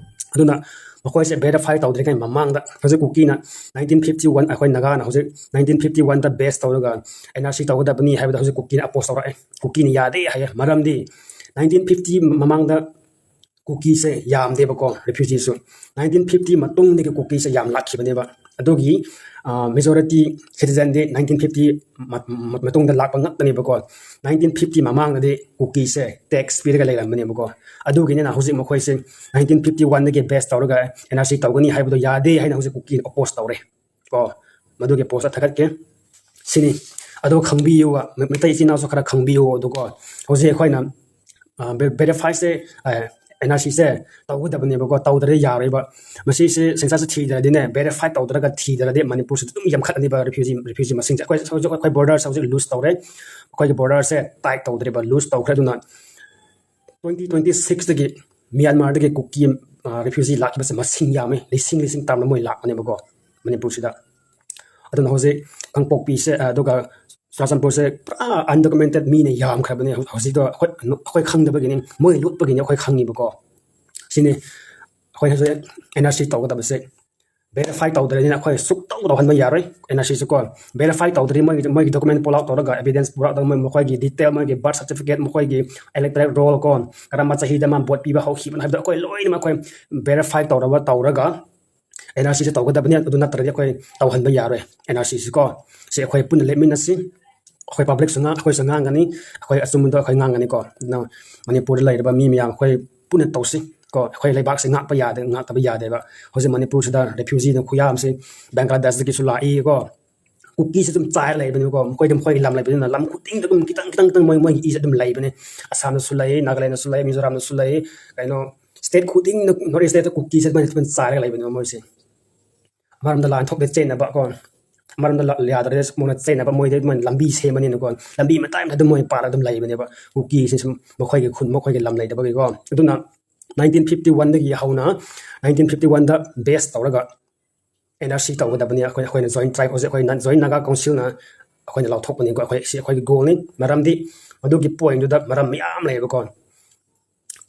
ꯑꯗꯨꯅ ꯃꯈꯣꯏꯁꯦ ꯕꯦꯔꯤꯐꯥꯏ ꯇꯧꯗ꯭ꯔꯤꯉꯩ ꯃꯃꯥꯡꯗ ꯍꯧꯖꯤꯛ ꯀꯨꯀꯤꯅ ꯅꯥꯏꯟꯇꯤꯟ ꯐꯤꯐꯇꯤ ꯋꯥꯟ, ꯑꯩꯈꯣꯏ ꯅꯥꯒꯥꯅ ꯍꯧꯖꯤꯛ ꯅꯥꯏꯟꯇꯤꯟ ꯐꯤꯐꯇꯤ ꯋꯥꯟꯗ ꯕꯦꯁ ꯇꯧꯔꯒ ꯑꯦꯟ ꯑꯥꯔ ꯁꯤ ꯇꯧꯒꯗꯕꯅꯤ ꯍꯥꯏꯕꯗ ꯍꯧꯖꯤꯛ ꯀꯨꯀꯤꯅ ꯑꯄꯣꯁ ꯇꯧꯔꯛꯑꯦ꯫ ꯀꯨꯀꯤꯅ ꯌꯥꯗꯦ ꯍꯥꯏꯌꯦ꯫ ꯃꯔꯝꯗꯤ ꯅꯥꯏꯟꯇꯤꯟ ꯐꯤꯐꯇꯤ ꯃꯃꯥꯡꯗ ꯀꯨꯀꯤꯁꯦ ꯌꯥꯝꯗꯦꯕꯀꯣ, ꯔꯤꯐ꯭ꯌꯨꯖꯤꯁꯨ꯫ ꯅꯥꯏꯟꯇꯤꯟ ꯐꯤꯐꯇꯤ ꯃꯇꯨꯡꯗꯒꯤ ꯀꯨꯀꯤꯁꯦ ꯌꯥꯝ ꯂꯥꯛꯈꯤꯕꯅꯦꯕ꯫ ꯑꯗꯨꯒꯤ ꯃꯦꯖꯣꯔꯤꯇꯤ ꯁꯤꯇꯤꯖꯟꯗꯤ ꯅꯥꯏꯟꯇꯤꯟ ꯐꯤꯐꯇꯤ ꯃꯇꯨꯡꯗ ꯂꯥꯛꯄ ꯉꯥꯛꯇꯅꯦꯕꯀꯣ꯫ ꯅꯥꯏꯟꯇꯤꯟ ꯐꯤꯐꯇꯤ ꯃꯃꯥꯡꯗꯗꯤ ꯀꯨꯀꯤꯁꯦ ꯇꯦꯛꯁ ꯄꯤꯔꯒ ꯂꯩꯔꯝꯕꯅꯦꯕꯀꯣ꯫ ꯑꯗꯨꯒꯤꯅꯤꯅ ꯍꯧꯖꯤꯛ ꯃꯈꯣꯏꯁꯦ ꯅꯥꯏꯟꯇꯤꯟ ꯐꯤꯐꯇꯤ ꯋꯥꯟꯗꯒꯤ ꯕꯦꯁ ꯇꯧꯔꯒ ꯑꯦꯟ ꯑꯥꯔ ꯁꯤ ꯇꯧꯒꯅꯤ ꯍꯥꯏꯕꯗꯣ ꯌꯥꯗꯦ ꯍꯥꯏꯅ ꯍꯧꯖꯤꯛ ꯀꯨꯀꯤꯅ ꯑꯣꯄꯣꯁ ꯇꯧꯔꯦ ꯀꯣ꯫ ꯃꯗꯨꯒꯤ ꯄꯣꯁꯇ ꯊꯥꯒꯠꯀꯦ꯫ ꯁꯤꯅꯤ꯫ ꯑꯗꯨ ꯈꯪꯕꯤꯌꯨꯕ, ꯃꯩꯇꯩ ꯏꯆꯤꯟ ꯏꯅꯥꯎꯁꯨ ꯈꯔ ꯈꯪꯕꯤꯌꯨ꯫ ꯑꯗꯨꯀꯣ, ꯍꯧꯖꯤꯛ ꯑꯩꯈꯣꯏꯅ ꯕꯦꯔꯤꯐꯥꯏꯁꯦ, ꯑꯦꯟ ꯑꯥꯔ ꯁꯤꯁꯦ ꯇꯧꯒꯗꯕꯅꯦꯕꯀꯣ꯫ ꯇꯧꯗ꯭ꯔꯗꯤ ꯌꯥꯔꯣꯏꯕ꯫ ꯃꯁꯤꯁꯦ ꯁꯦꯟꯁꯁꯁꯦ ꯊꯤꯗ꯭ꯔꯗꯤꯅꯦ, ꯕꯦꯔꯤꯐꯥꯏ ꯇꯧꯗ꯭ꯔꯒ ꯊꯤꯗ꯭ꯔꯗꯤ ꯃꯅꯤꯄꯨꯔꯁꯤꯗ ꯑꯗꯨꯝ ꯌꯥꯝꯈꯠꯂꯅꯤꯕ ꯔꯤꯐ꯭ꯌꯨꯖꯤ ꯔꯤꯐ꯭ꯌꯨꯖꯤ ꯃꯁꯤꯡꯁꯦ꯫ ꯑꯩꯈꯣꯏ ꯍꯧꯖꯤꯛ ꯑꯩꯈꯣꯏ ꯕꯣꯔꯗꯔꯁꯦ ꯍꯧꯖꯤꯛ ꯂꯨꯖ ꯇꯧꯔꯦ꯫ ꯑꯩꯈꯣꯏꯒꯤ ꯕꯣꯔꯗꯔꯁꯦ ꯇꯥꯏꯠ ꯇꯧꯗ꯭ꯔꯤꯕ, ꯂꯨꯖ ꯇꯧꯈ꯭ꯔꯦ꯫ ꯑꯗꯨꯅ ꯇ꯭ꯋꯦꯟꯇꯤ ꯇ꯭ꯋꯦꯟꯇꯤ ꯁꯤꯛꯁꯇꯒꯤ ꯃ꯭ꯌꯥꯟꯃꯥꯔꯗꯒꯤ ꯀꯨꯀꯤ ꯔꯤꯐ꯭ꯌꯨꯖꯤ ꯂꯥꯛꯈꯤꯕꯁꯦ ꯃꯁꯤꯡ ꯌꯥꯝꯃꯦ, ꯂꯤꯁꯤꯡ ꯂꯤꯁꯤꯡ ꯇꯔꯥꯝꯅ ꯃꯣꯏ ꯂꯥꯛꯄꯅꯦꯕꯀꯣ ꯃꯅꯤꯄꯨꯔꯁꯤꯗ꯫ ꯑꯗꯨꯅ ꯍꯧꯖꯤꯛ ꯀꯥꯡꯄꯣꯛꯄꯤꯁꯦ, ꯑꯗꯨꯒ ꯆꯨꯔꯥꯆꯥꯟꯄꯨꯔꯁꯦ ꯄꯨꯔꯥ ꯑꯟꯗꯣꯀꯨꯃꯦꯟꯇꯦꯠ ꯃꯤꯅ ꯌꯥꯝꯈ꯭ꯔꯕꯅꯦ꯫ ꯍꯧꯖꯤꯛꯇꯣ ꯑꯩꯈꯣꯏ ꯑꯩꯈꯣꯏ ꯈꯪꯗꯕꯒꯤꯅꯤ, ꯃꯣꯏ ꯂꯨꯠꯄꯒꯤꯅꯤ ꯑꯩꯈꯣꯏ ꯈꯪꯉꯤꯕꯀꯣ꯫ ꯁꯤꯅꯤ ꯑꯩꯈꯣꯏ ꯍꯧꯖꯤꯛ ꯑꯦꯟ ꯑꯥꯔ ꯁꯤ ꯇꯧꯒꯗꯕꯁꯦ꯫ ꯚꯦꯔꯤꯐꯥꯏ ꯇꯧꯗ꯭ꯔꯗꯤ ꯑꯩꯈꯣꯏ ꯁꯨꯛꯇꯧ ꯇꯧꯍꯟꯕ ꯌꯥꯔꯣꯏ ꯑꯦꯟ ꯑꯥꯔ ꯁꯤꯁꯨ ꯀꯣ꯫ ꯚꯦꯔꯤꯐꯥꯏ ꯇꯧꯗ꯭ꯔꯗꯤ ꯃꯣꯏꯒꯤ ꯃꯣꯏꯒꯤ ꯗꯣꯀꯨꯃꯦꯟ ꯄꯨꯜ ꯑꯥꯎꯠ ꯇꯧꯔꯒ, ꯑꯦꯚꯤꯗꯦꯟꯁ ꯄꯨꯔꯛꯑꯒ, ꯃꯣꯏ ꯃꯈꯣꯏꯒꯤ ꯗꯤꯇꯦꯜ, ꯃꯣꯏꯒꯤ ꯕꯥꯔꯊ ꯁꯥꯔꯇꯤꯐꯤꯀꯦꯠ, ꯃꯈꯣꯏꯒꯤ ꯏꯂꯦꯛꯇꯣꯔꯦꯜ ꯔꯣꯜ ꯀꯣ, ꯀꯔꯝꯕ ꯆꯍꯤꯗ ꯃꯥ ꯚꯣꯠ ꯄꯤꯕ ꯍꯧꯈꯤꯕꯅꯣ ꯍꯥꯏꯕꯗꯣ ꯑꯩꯈꯣꯏ ꯂꯣꯏꯅꯃꯛ ꯑꯩꯈꯣꯏ ꯚꯦꯔꯤꯐꯥꯏ ꯇꯧꯔꯕ ꯇꯧꯔꯒ ꯑꯦꯟ ꯑꯥꯔ ꯁꯤꯁꯦ ꯇꯧꯒꯗꯕꯅꯤ꯫ ꯑꯗꯨ ꯅꯠꯇ꯭ꯔꯗꯤ ꯑꯩꯈꯣꯏ ꯇꯧꯍꯟꯕ ꯌꯥꯔꯣꯏ ꯑꯦꯟ ꯑꯥꯔ ꯁꯤꯁꯤ ꯀꯣ꯫ ꯁꯤ ꯑꯩꯈꯣꯏ ꯄꯨꯟꯅ ꯂꯦꯞꯃꯤꯟꯅꯁꯤ꯫ ꯑꯩꯈꯣꯏ ꯄꯕ꯭ꯂꯤꯛꯁꯨ ꯉꯥꯡ-, ꯑꯩꯈꯣꯏꯁꯨ ꯉꯥꯡꯒꯅꯤ, ꯑꯩꯈꯣꯏ ꯑꯆꯨꯝꯕꯗꯣ ꯑꯩꯈꯣꯏ ꯉꯥꯡꯒꯅꯤꯀꯣ꯫ ꯑꯗꯨꯅ ꯃꯅꯤꯄꯨꯔꯗ ꯂꯩꯔꯤꯕ ꯃꯤ ꯃꯌꯥꯝ ꯑꯩꯈꯣꯏ ꯄꯨꯟꯅ ꯇꯧꯁꯤ ꯀꯣ꯫ ꯑꯩꯈꯣꯏ ꯂꯩꯕꯥꯛꯁꯦ ꯉꯥꯛꯄ ꯌꯥꯗꯦ, ꯉꯥꯛꯇꯕ ꯌꯥꯗꯦꯕ꯫ ꯍꯧꯖꯤꯛ ꯃꯅꯤꯄꯨꯔꯁꯤꯗ ꯔꯤꯐ꯭ꯌꯨꯖꯤꯅ ꯈꯨꯌꯥꯝꯁꯤ ꯕꯪꯒ꯭ꯂꯥꯗꯦꯁꯇꯒꯤꯁꯨ ꯂꯥꯛꯏꯀꯣ꯫ ꯀꯨꯀꯤꯁꯦ ꯑꯗꯨꯝ ꯆꯥꯏꯔ ꯂꯩꯕꯅꯤꯀꯣ꯫ ꯃꯈꯣꯏꯗꯤ ꯃꯈꯣꯏꯒꯤ ꯂꯝ ꯂꯩꯕꯅꯤꯅ ꯂꯝ ꯈꯨꯗꯤꯡꯗ ꯑꯗꯨꯝ ꯈꯤꯇꯪ ꯈꯤꯇꯪ ꯈꯤꯇꯪ ꯃꯣꯏ ꯃꯣꯏꯒꯤ ꯏꯁꯦ ꯑꯗꯨꯝ ꯂꯩꯕꯅꯦ꯫ ꯑꯁꯥꯝꯗꯁꯨ ꯂꯩ, ꯅꯥꯒꯥꯂꯦꯟꯗꯁꯨ ꯂꯩ, ꯃꯤꯖꯣꯔꯥꯝꯗꯁꯨ ꯂꯩ, ꯀꯩꯅꯣ ꯁ꯭ꯇꯦꯠ ꯈꯨꯗꯤꯡꯗ, ꯅꯣꯔꯠ ꯏꯁ ꯁ꯭ꯇꯦꯠꯇ ꯀꯨꯀꯤꯁꯦ ꯑꯗꯨꯃꯥꯏꯅ ꯑꯗꯨꯃꯥꯏꯅ ꯆꯥꯏꯔꯒ ꯂꯩꯕꯅꯦꯕ ꯃꯣꯏꯁꯦ꯫ ꯑꯃꯔꯣꯝꯗ ꯂꯥꯟ ꯊꯣꯛꯇꯦ ꯆꯦꯟꯅꯕ ꯀꯣ, ꯑꯃꯔꯣꯝꯗ ꯂ-, ꯌꯥꯗ꯭ꯔꯗꯤ ꯃꯣꯏꯅ ꯆꯦꯟꯅꯕ, ꯃꯣꯏꯗꯤ ꯃꯣꯏꯅ ꯂꯝꯕꯤ ꯁꯦꯝꯕꯅꯤꯅꯀꯣ, ꯂꯝꯕꯤ ꯃꯇꯥꯏ ꯃꯇꯥꯏꯗ ꯃꯣꯏ ꯄꯥꯜꯂꯒ ꯑꯗꯨꯝ ꯂꯩꯕꯅꯦꯕ ꯀꯨꯀꯤꯁꯦ ꯁꯨꯝ ꯃꯈꯣꯏꯒꯤ ꯈꯨꯟ, ꯃꯈꯣꯏꯒꯤ ꯂꯝ ꯂꯩꯇꯕꯒꯤꯀꯣ꯫ ꯑꯗꯨꯅ ꯅꯥꯏꯟꯇꯤꯟ ꯐꯤꯐꯇꯤ ꯋꯥꯟꯗꯒꯤ ꯍꯧꯅ ꯅꯥꯏꯟꯇꯤꯟ ꯐꯤꯐꯇꯤ ꯋꯥꯟꯗ ꯕꯦꯁ ꯇꯧꯔꯒ ꯑꯦꯟ ꯑꯥꯔ ꯁꯤ ꯇꯧꯒꯗꯕꯅꯤ꯫ ꯑꯩꯈꯣꯏ, ꯑꯩꯈꯣꯏꯅ ꯖꯣꯏꯟ ꯇ꯭ꯔꯥꯏꯕ ꯍꯧꯖꯤꯛ ꯑꯩꯈꯣꯏ ꯖꯣꯏꯟ ꯅꯥꯒꯥ ꯀꯥꯎꯟꯁꯤꯜꯅ ꯑꯩꯈꯣꯏꯅ ꯂꯥꯎꯊꯣꯛꯄꯅꯤꯀꯣ꯫ ꯑꯩꯈꯣꯏ, ꯁꯤ ꯑꯩꯈꯣꯏꯒꯤ ꯒꯣꯜꯅꯤ꯫ ꯃꯔꯝꯗꯤ ꯃꯗꯨꯒꯤ ꯄꯣꯏꯟꯗꯨꯗ ꯃꯔꯝ ꯃꯌꯥꯝ ꯂꯩꯌꯦꯕꯀꯣ꯫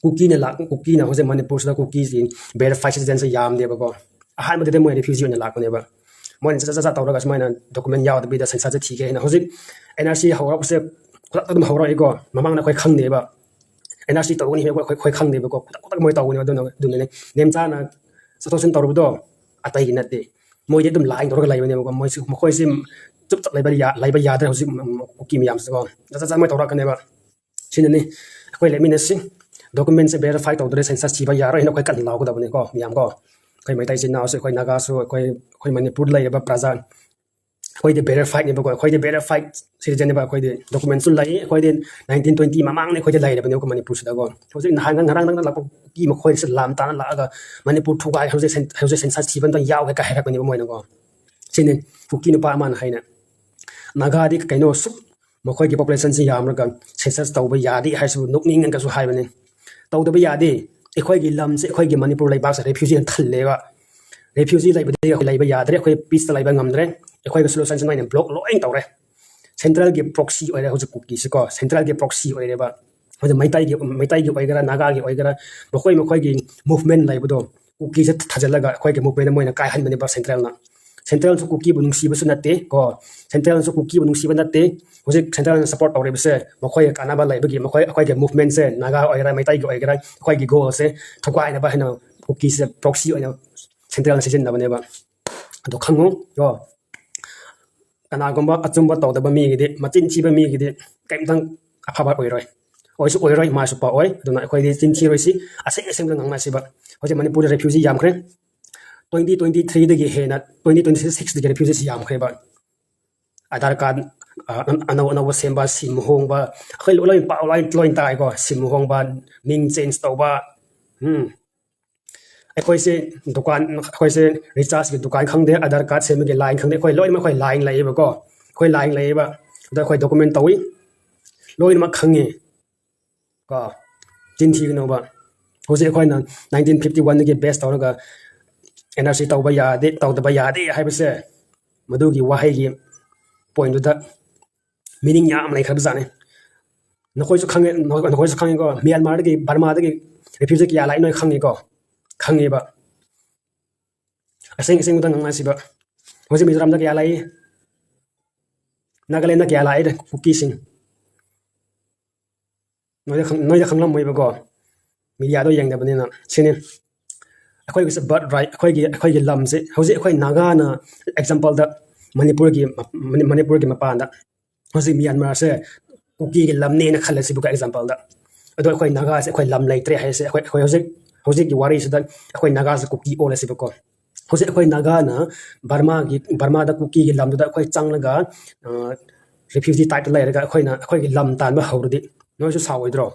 ꯀꯨꯀꯤꯅ ꯂꯥꯛ-, ꯀꯨꯀꯤꯅ ꯍꯧꯖꯤꯛ ꯃꯅꯤꯄꯨꯔꯁꯤꯗ ꯀꯨꯀꯤꯁꯤ ꯚꯦꯔꯤꯐꯥꯏ ꯁꯤꯇꯤꯖꯦꯟꯁꯦ ꯌꯥꯝꯗꯦꯕꯀꯣ꯫ ꯑꯍꯥꯟꯕꯗꯗꯤ ꯃꯣꯏ ꯔꯤꯐ꯭ꯌꯨꯖꯤ ꯑꯣꯏꯅ ꯂꯥꯛꯄꯅꯦꯕ꯫ ꯃꯣꯏꯅ ꯆꯠ ꯆꯠ ꯆꯠ ꯇꯧꯔꯒ ꯁꯨꯃꯥꯏꯅ ꯗꯣꯀꯨꯃꯦꯟ ꯌꯥꯎꯗꯕꯤꯗ ꯁꯦꯟꯁꯁꯁꯦ ꯊꯤꯒꯦ ꯍꯥꯏꯅ ꯍꯧꯖꯤꯛ ꯑꯦꯟ ꯑꯥꯔ ꯁꯤ ꯍꯧꯔꯛꯄꯁꯦ ꯈꯨꯗꯛꯇ ꯑꯗꯨꯝ ꯍꯧꯔꯛꯏꯀꯣ꯫ ꯃꯃꯥꯡꯗ ꯑꯩꯈꯣꯏ ꯈꯪꯗꯦꯕ, ꯑꯦꯟ ꯑꯥꯔ ꯁꯤ ꯇꯧꯒꯅꯤ ꯍꯥꯏꯕ ꯑꯩꯈꯣꯏ, ꯑꯩꯈꯣꯏ ꯈꯪꯗꯦꯕꯀꯣ꯫ ꯈꯨꯗꯛ ꯈꯨꯗꯛꯇ ꯃꯣꯏ ꯇꯧꯕꯅꯦꯕ꯫ ꯑꯗꯨꯅ, ꯑꯗꯨꯅꯅꯦ ꯅꯦꯝꯆꯥꯅ ꯆꯠꯊꯣꯛ ꯆꯠꯁꯤꯟ ꯇꯧꯔꯨꯕꯗꯣ ꯑꯇꯩꯒꯤ ꯅꯠꯇꯦ꯫ ꯃꯣꯏꯗꯤ ꯑꯗꯨꯝ ꯂꯥꯏꯟ ꯇꯧꯔꯒ ꯂꯩꯕꯅꯦꯕꯀꯣ꯫ ꯃꯣꯏꯁꯤ, ꯃꯈꯣꯏꯁꯤ ꯆꯨꯞ ꯆꯞ ꯂꯩꯕ ꯌꯥ-, ꯂꯩꯕ ꯌꯥꯗ꯭ꯔꯦ ꯍꯧꯖꯤꯛ, ꯎꯝ, ꯀꯨꯀꯤ ꯃꯌꯥꯝꯁꯤꯀꯣ꯫ ꯆꯠ ꯆꯠ ꯆꯠ ꯃꯣꯏ ꯇꯧꯔꯛꯀꯅꯦꯕ꯫ ꯁꯤꯅꯅꯤ ꯑꯩꯈꯣꯏ ꯂꯩꯃꯤꯟꯅꯁꯤ꯫ ꯗꯣꯀꯨꯃꯦꯟꯁꯦ ꯚꯦꯔꯤꯐꯥꯏ ꯇꯧꯗ꯭ꯔꯦ ꯁꯦꯟꯁꯁ ꯊꯤꯕ ꯌꯥꯔꯣꯏ ꯍꯥꯏꯅ ꯑꯩꯈꯣꯏ ꯀꯟꯅ ꯂꯥꯎꯒꯗꯕꯅꯤꯀꯣ ꯃꯌꯥꯝ ꯀꯣ꯫ ꯑꯩꯈꯣꯏ ꯃꯩꯇꯩ ꯏꯆꯤꯟ ꯏꯅꯥꯎꯁꯨ, ꯑꯩꯈꯣꯏ ꯅꯥꯒꯥꯁꯨ, ꯑꯩꯈꯣꯏ, ꯑꯩꯈꯣꯏ ꯃꯅꯤꯄꯨꯔꯗ ꯂꯩꯔꯤꯕ ꯄ꯭ꯔꯖꯥ, ꯑꯩꯈꯣꯏꯗꯤ ꯚꯦꯔꯤꯐꯥꯏꯠꯅꯦꯕꯀꯣ꯫ ꯑꯩꯈꯣꯏꯗꯤ ꯚꯦꯔꯤꯐꯥꯏꯠ ꯁꯤꯇꯤꯖꯟꯅꯦꯕ꯫ ꯑꯩꯈꯣꯏꯗꯤ ꯗꯣꯀꯨꯃꯦꯟꯁꯨ ꯂꯩ꯫ ꯑꯩꯈꯣꯏꯗꯤ ꯅꯥꯏꯟꯇꯤꯟ ꯇ꯭ꯋꯦꯟꯇꯤ ꯃꯃꯥꯡꯗ ꯑꯩꯈꯣꯏꯗꯤ ꯂꯩꯔꯕꯅꯦꯕꯀꯣ ꯃꯅꯤꯄꯨꯔꯁꯤꯗꯀꯣ꯫ ꯍꯧꯖꯤꯛ ꯅꯍꯥꯟ ꯉꯔꯥꯡ ꯅꯪꯅ ꯂꯥꯛꯄ ꯀꯨꯀꯤ ꯃꯈꯣꯏꯁꯦ ꯂꯥꯟ ꯇꯥꯅ ꯂꯥꯛꯑꯒ ꯃꯅꯤꯄꯨꯔ ꯊꯨꯒꯥꯏ, ꯍꯧꯖꯤꯛ ꯁꯦꯟ-, ꯍꯧꯖꯤꯛ ꯁꯦꯟꯁꯁ ꯊꯤꯕ ꯑꯝꯇ ꯌꯥꯎꯒꯦ ꯀꯥꯏ ꯍꯥꯏꯔꯛꯄꯅꯦꯕ ꯃꯣꯏꯅꯀꯣ꯫ ꯁꯤꯅꯤ ꯀꯨꯀꯤ ꯅꯨꯄꯥ ꯑꯃꯅ ꯍꯥꯏꯅ, ꯅꯥꯒꯥꯗꯤ ꯀꯩꯅꯣ ꯁꯨꯛ ꯃꯈꯣꯏꯒꯤ ꯄꯣꯄꯨꯂꯦꯁꯟꯁꯤ ꯌꯥꯝꯂꯒ ꯁꯦꯟꯁꯁ ꯇꯧꯕ ꯌꯥꯗꯦ ꯍꯥꯏꯁꯤꯕꯨ ꯅꯣꯛꯅꯤꯡꯉꯒꯁꯨ ꯍꯥꯏꯕꯅꯤ꯫ ꯇꯧꯗꯕ ꯌꯥꯗꯦ꯫ ꯑꯩꯈꯣꯏꯒꯤ ꯂꯝꯁꯦ, ꯑꯩꯈꯣꯏꯒꯤ ꯃꯅꯤꯄꯨꯔ ꯂꯩꯕꯥꯛꯁꯦ ꯔꯦꯐ꯭ꯌꯨꯖꯤꯅ ꯊꯜꯂꯦꯕ꯫ ꯔꯦꯐ꯭ꯌꯨꯖꯤ ꯂꯩꯕꯗꯒꯤ ꯑꯩꯈꯣꯏ ꯂꯩꯕ ꯌꯥꯗ꯭ꯔꯦ, ꯑꯩꯈꯣꯏ ꯄꯤꯁꯇ ꯂꯩꯕ ꯉꯝꯗ꯭ꯔꯦ꯫ ꯑꯩꯈꯣꯏꯒꯤ ꯁꯣꯂꯨꯁꯟꯁꯤ ꯃꯣꯏꯅ ꯕ꯭ꯂꯣꯛ ꯂꯣꯏ ꯇꯧꯔꯦ꯫ ꯁꯦꯟꯇ꯭ꯔꯦꯜꯒꯤ ꯄ꯭ꯔꯣꯛꯁꯤ ꯑꯣꯏꯔꯦ ꯍꯧꯖꯤꯛ ꯀꯨꯀꯤꯁꯤꯀꯣ꯫ ꯁꯦꯟꯇ꯭ꯔꯦꯜꯒꯤ ꯄ꯭ꯔꯣꯛꯁꯤ ꯑꯣꯏꯔꯦꯕ꯫ ꯍꯧꯖꯤꯛ ꯃꯩꯇꯩꯒꯤ, ꯃꯩꯇꯩꯒꯤ ꯑꯣꯏꯒꯦꯔꯥ, ꯅꯥꯒꯥꯒꯤ ꯑꯣꯏꯒꯦꯔꯥ, ꯃꯈꯣꯏ ꯃꯈꯣꯏꯒꯤ ꯃꯨꯚꯃꯦꯟ ꯂꯩꯕꯗꯣ ꯀꯨꯀꯤꯁꯦ ꯊꯥꯖꯤꯜꯂꯒ ꯑꯩꯈꯣꯏꯒꯤ ꯃꯨꯚꯃꯦꯟ ꯃꯣꯏꯅ ꯀꯥꯏꯍꯟꯕꯅꯦꯕ ꯁꯦꯟꯇ꯭ꯔꯦꯜꯅ꯫ ꯁꯦꯟꯇ꯭ꯔꯦꯜꯁꯨ ꯀꯨꯀꯤꯕꯨ ꯅꯨꯡꯁꯤꯕꯁꯨ ꯅꯠꯇꯦ ꯀꯣ꯫ ꯁꯦꯟꯇ꯭ꯔꯦꯜꯅꯁꯨ ꯀꯨꯀꯤꯕꯨ ꯅꯨꯡꯁꯤꯕ ꯅꯠꯇꯦ꯫ ꯍꯧꯖꯤꯛ ꯁꯦꯟꯇ꯭ꯔꯦꯜꯅ ꯁꯞꯄꯣꯔꯠ ꯇꯧꯔꯤꯕꯁꯦ ꯃꯈꯣꯏꯒꯤ ꯀꯥꯟꯅꯕ ꯂꯩꯕꯒꯤ, ꯃꯈꯣꯏ, ꯑꯩꯈꯣꯏꯒꯤ ꯃꯨꯚꯃꯦꯟꯁꯦ, ꯅꯥꯒꯥ ꯑꯣꯏꯒꯦꯔꯥ, ꯃꯩꯇꯩꯒꯤ ꯑꯣꯏꯒꯦꯔꯥ, ꯑꯩꯈꯣꯏꯒꯤ ꯒꯣꯜꯁꯦ ꯊꯨꯒꯥꯏꯅꯕ ꯍꯥꯏꯅ ꯀꯨꯀꯤꯁꯦ ꯄ꯭ꯔꯣꯛꯁꯤ ꯑꯣꯏꯅ ꯁꯦꯟꯇ꯭ꯔꯦꯜꯅ ꯁꯤꯖꯤꯟꯅꯕꯅꯦꯕ꯫ ꯑꯗꯣ ꯈꯪꯉꯨ ꯀꯣ꯫ ꯀꯅꯥꯒꯨꯝꯕ ꯑꯆꯨꯝꯕ ꯇꯧꯗꯕ ꯃꯤꯒꯤꯗꯤ, ꯃꯆꯤꯟ ꯊꯤꯕ ꯃꯤꯒꯤꯗꯤ ꯀꯔꯤꯝꯇꯪ ꯑꯐꯕ ꯑꯣꯏꯔꯣꯏ꯫ ꯑꯣꯏꯁꯨ ꯑꯣꯏꯔꯣꯏ, ꯃꯥꯁꯨ ꯄꯥꯛꯑꯣꯏ꯫ ꯑꯗꯨꯅ ꯑꯩꯈꯣꯏꯗꯤ ꯆꯤꯟ ꯊꯤꯔꯣꯏꯁꯤ, ꯑꯁꯦꯡ ꯑꯁꯦꯡꯕ ꯉꯥꯡꯅꯁꯤꯕ꯫ ꯍꯧꯖꯤꯛ ꯃꯅꯤꯄꯨꯔꯗ ꯔꯦꯐ꯭ꯌꯨꯖꯤ ꯌꯥꯝꯈ꯭ꯔꯦ꯫ ꯇ꯭ꯋꯦꯟꯇꯤ ꯇ꯭ꯋꯦꯟꯇꯤ ꯊ꯭ꯔꯤꯗꯒꯤ ꯍꯦꯟꯅ, ꯇ꯭ꯋꯦꯟꯇꯤ ꯇ꯭ꯋꯦꯟꯇꯤ ꯁꯤꯛꯁꯇꯒꯤ ꯔꯦꯐ꯭ꯌꯨꯖꯤꯁꯤ ꯌꯥꯝꯈ꯭ꯔꯦꯕ꯫ ꯑꯙꯥꯔ ꯀꯥꯔꯗ, ꯑ, ꯑꯅꯧ ꯑꯅꯧꯕ ꯁꯦꯝꯕ, ꯁꯤꯝ ꯍꯣꯡꯕ, ꯑꯩꯈꯣꯏ ꯂꯣꯏ, ꯂꯣꯏ ꯄꯥꯎ ꯂꯣꯏ, ꯂꯣꯏ ꯇꯥꯏꯀꯣ꯫ ꯁꯤꯝ ꯍꯣꯡꯕ, ꯃꯤꯡ ꯆꯦꯟꯖ ꯇꯧꯕ꯫ ꯎꯝ꯫ ꯑꯩꯈꯣꯏꯁꯦ ꯗꯨꯀꯥꯟ, ꯑꯩꯈꯣꯏꯁꯦ ꯔꯤꯆꯥꯔꯖꯀꯤ ꯗꯨꯀꯥꯟ ꯈꯪꯗꯦ, ꯑꯙꯥꯔ ꯀꯥꯔꯗ ꯁꯦꯝꯕꯒꯤ ꯂꯥꯏꯟ ꯈꯪꯗꯦ, ꯑꯩꯈꯣꯏ ꯂꯣꯏꯅꯃꯛ ꯑꯩꯈꯣꯏ ꯂꯥꯏꯟ ꯂꯩꯌꯦꯕꯀꯣ꯫ ꯑꯩꯈꯣꯏ ꯂꯥꯏꯟ ꯂꯩꯌꯦꯕ꯫ ꯑꯗꯣ ꯑꯩꯈꯣꯏ ꯗꯣꯀꯨꯃꯦꯟ ꯇꯧꯏ꯫ ꯂꯣꯏꯅꯃꯛ ꯈꯪꯉꯤ꯫ ꯀꯣ꯫ ꯆꯤꯟ ꯊꯤꯒꯅꯣꯕ꯫ ꯍꯧꯖꯤꯛ ꯑꯩꯈꯣꯏꯅ ꯅꯥꯏꯟꯇꯤꯟ ꯐꯤꯐꯇꯤ ꯋꯥꯟꯗꯒꯤ ꯕꯦꯁ ꯇꯧꯔꯒ ꯑꯦꯟ ꯑꯥꯔ ꯁꯤ ꯇꯧꯕ ꯌꯥꯗꯦ, ꯇꯧꯗꯕ ꯌꯥꯗꯦ ꯍꯥꯏꯕꯁꯦ, ꯃꯗꯨꯒꯤ ꯋꯥꯍꯩꯒꯤ ꯄꯣꯏꯟꯗꯨꯗ ꯃꯤꯅꯤꯡ ꯌꯥꯝ ꯂꯩꯈ꯭ꯔꯕꯖꯥꯠꯅꯤ꯫ ꯅꯈꯣꯏꯁꯨ ꯈꯪꯉꯦ, ꯅꯈꯣꯏꯁꯨ ꯈꯪꯉꯦꯀꯣ, ꯃ꯭ꯌꯥꯟꯃꯥꯔꯗꯒꯤ, ꯕꯔꯃꯥꯗꯒꯤ ꯔꯤꯐ꯭ꯌꯨꯖꯤ ꯀꯌꯥ ꯂꯥꯛꯏ ꯅꯣꯏ ꯈꯪꯉꯦꯀꯣ, ꯈꯪꯉꯦꯕ꯫ ꯑꯁꯦꯡ ꯑꯁꯦꯡꯕꯗ ꯉꯥꯡꯅꯁꯤꯕ꯫ ꯍꯧꯖꯤꯛ ꯃꯤꯖꯣꯔꯥꯝꯗ ꯀꯌꯥ ꯂꯥꯛꯏ? ꯅꯥꯒꯥꯂꯦꯟꯗ ꯀꯌꯥ ꯂꯥꯛꯏ ꯀꯨꯀꯤꯁꯤꯡ? ꯅꯣꯏꯗ ꯈꯪ-, ꯅꯣꯏꯗ ꯈꯪꯂꯝꯃꯣꯏꯕꯀꯣ, ꯃꯤꯗꯤꯌꯥꯗꯣ ꯌꯦꯡꯗꯕꯅꯤꯅ꯫ ꯁꯤꯅꯤ ꯑꯩꯈꯣꯏꯒꯤꯁꯦ ꯕꯔꯠ ꯔꯥꯏꯠ, ꯑꯩꯈꯣꯏꯒꯤ, ꯑꯩꯈꯣꯏꯒꯤ ꯂꯝꯁꯦ꯫ ꯍꯧꯖꯤꯛ ꯑꯩꯈꯣꯏ ꯅꯥꯒꯥꯅ ꯑꯦꯛꯖꯥꯝꯄꯜꯗ ꯃꯅꯤꯄꯨꯔꯒꯤ ꯃ-, ꯃꯅꯤ-, ꯃꯅꯤꯄꯨꯔꯒꯤ ꯃꯄꯥꯟꯗ ꯍꯧꯖꯤꯛ ꯃ꯭ꯌꯥꯟꯃꯥꯔꯁꯦ ꯀꯨꯀꯤꯒꯤ ꯂꯝꯅꯦꯅ ꯈꯜꯂꯁꯤꯕꯀꯣ, ꯑꯦꯛꯖꯥꯝꯄꯜꯗ꯫ ꯑꯗꯣ ꯑꯩꯈꯣꯏ ꯅꯥꯒꯥꯁꯦ ꯑꯩꯈꯣꯏ ꯂꯝ ꯂꯩꯇ꯭ꯔꯦ ꯍꯥꯏꯁꯦ, ꯑꯩꯈꯣꯏ, ꯑꯩꯈꯣꯏ ꯍꯧꯖꯤꯛ, ꯍꯧꯖꯤꯛꯀꯤ ꯋꯥꯔꯤꯁꯤꯗ ꯑꯩꯈꯣꯏ ꯅꯥꯒꯥꯁꯦ ꯀꯨꯀꯤ ꯑꯣꯜꯂꯁꯤꯕꯀꯣ꯫ ꯍꯧꯖꯤꯛ ꯑꯩꯈꯣꯏ ꯅꯥꯒꯥꯅ ꯕꯔꯃꯥꯒꯤ, ꯕꯔꯃꯥꯗ ꯀꯨꯀꯤꯒꯤ ꯂꯝꯗꯨꯗ ꯑꯩꯈꯣꯏ ꯆꯪꯂꯒ, ꯑ, ꯔꯤꯐ꯭ꯌꯨꯖꯤ ꯇꯥꯏꯞꯇ ꯂꯩꯔꯒ ꯑꯩꯈꯣꯏꯅ ꯑꯩꯈꯣꯏꯒꯤ ꯂꯝ ꯇꯥꯟꯕ ꯍꯧꯔꯗꯤ ꯅꯣꯏꯁꯨ ꯁꯥꯎꯔꯣꯏꯗ꯭ꯔꯣ?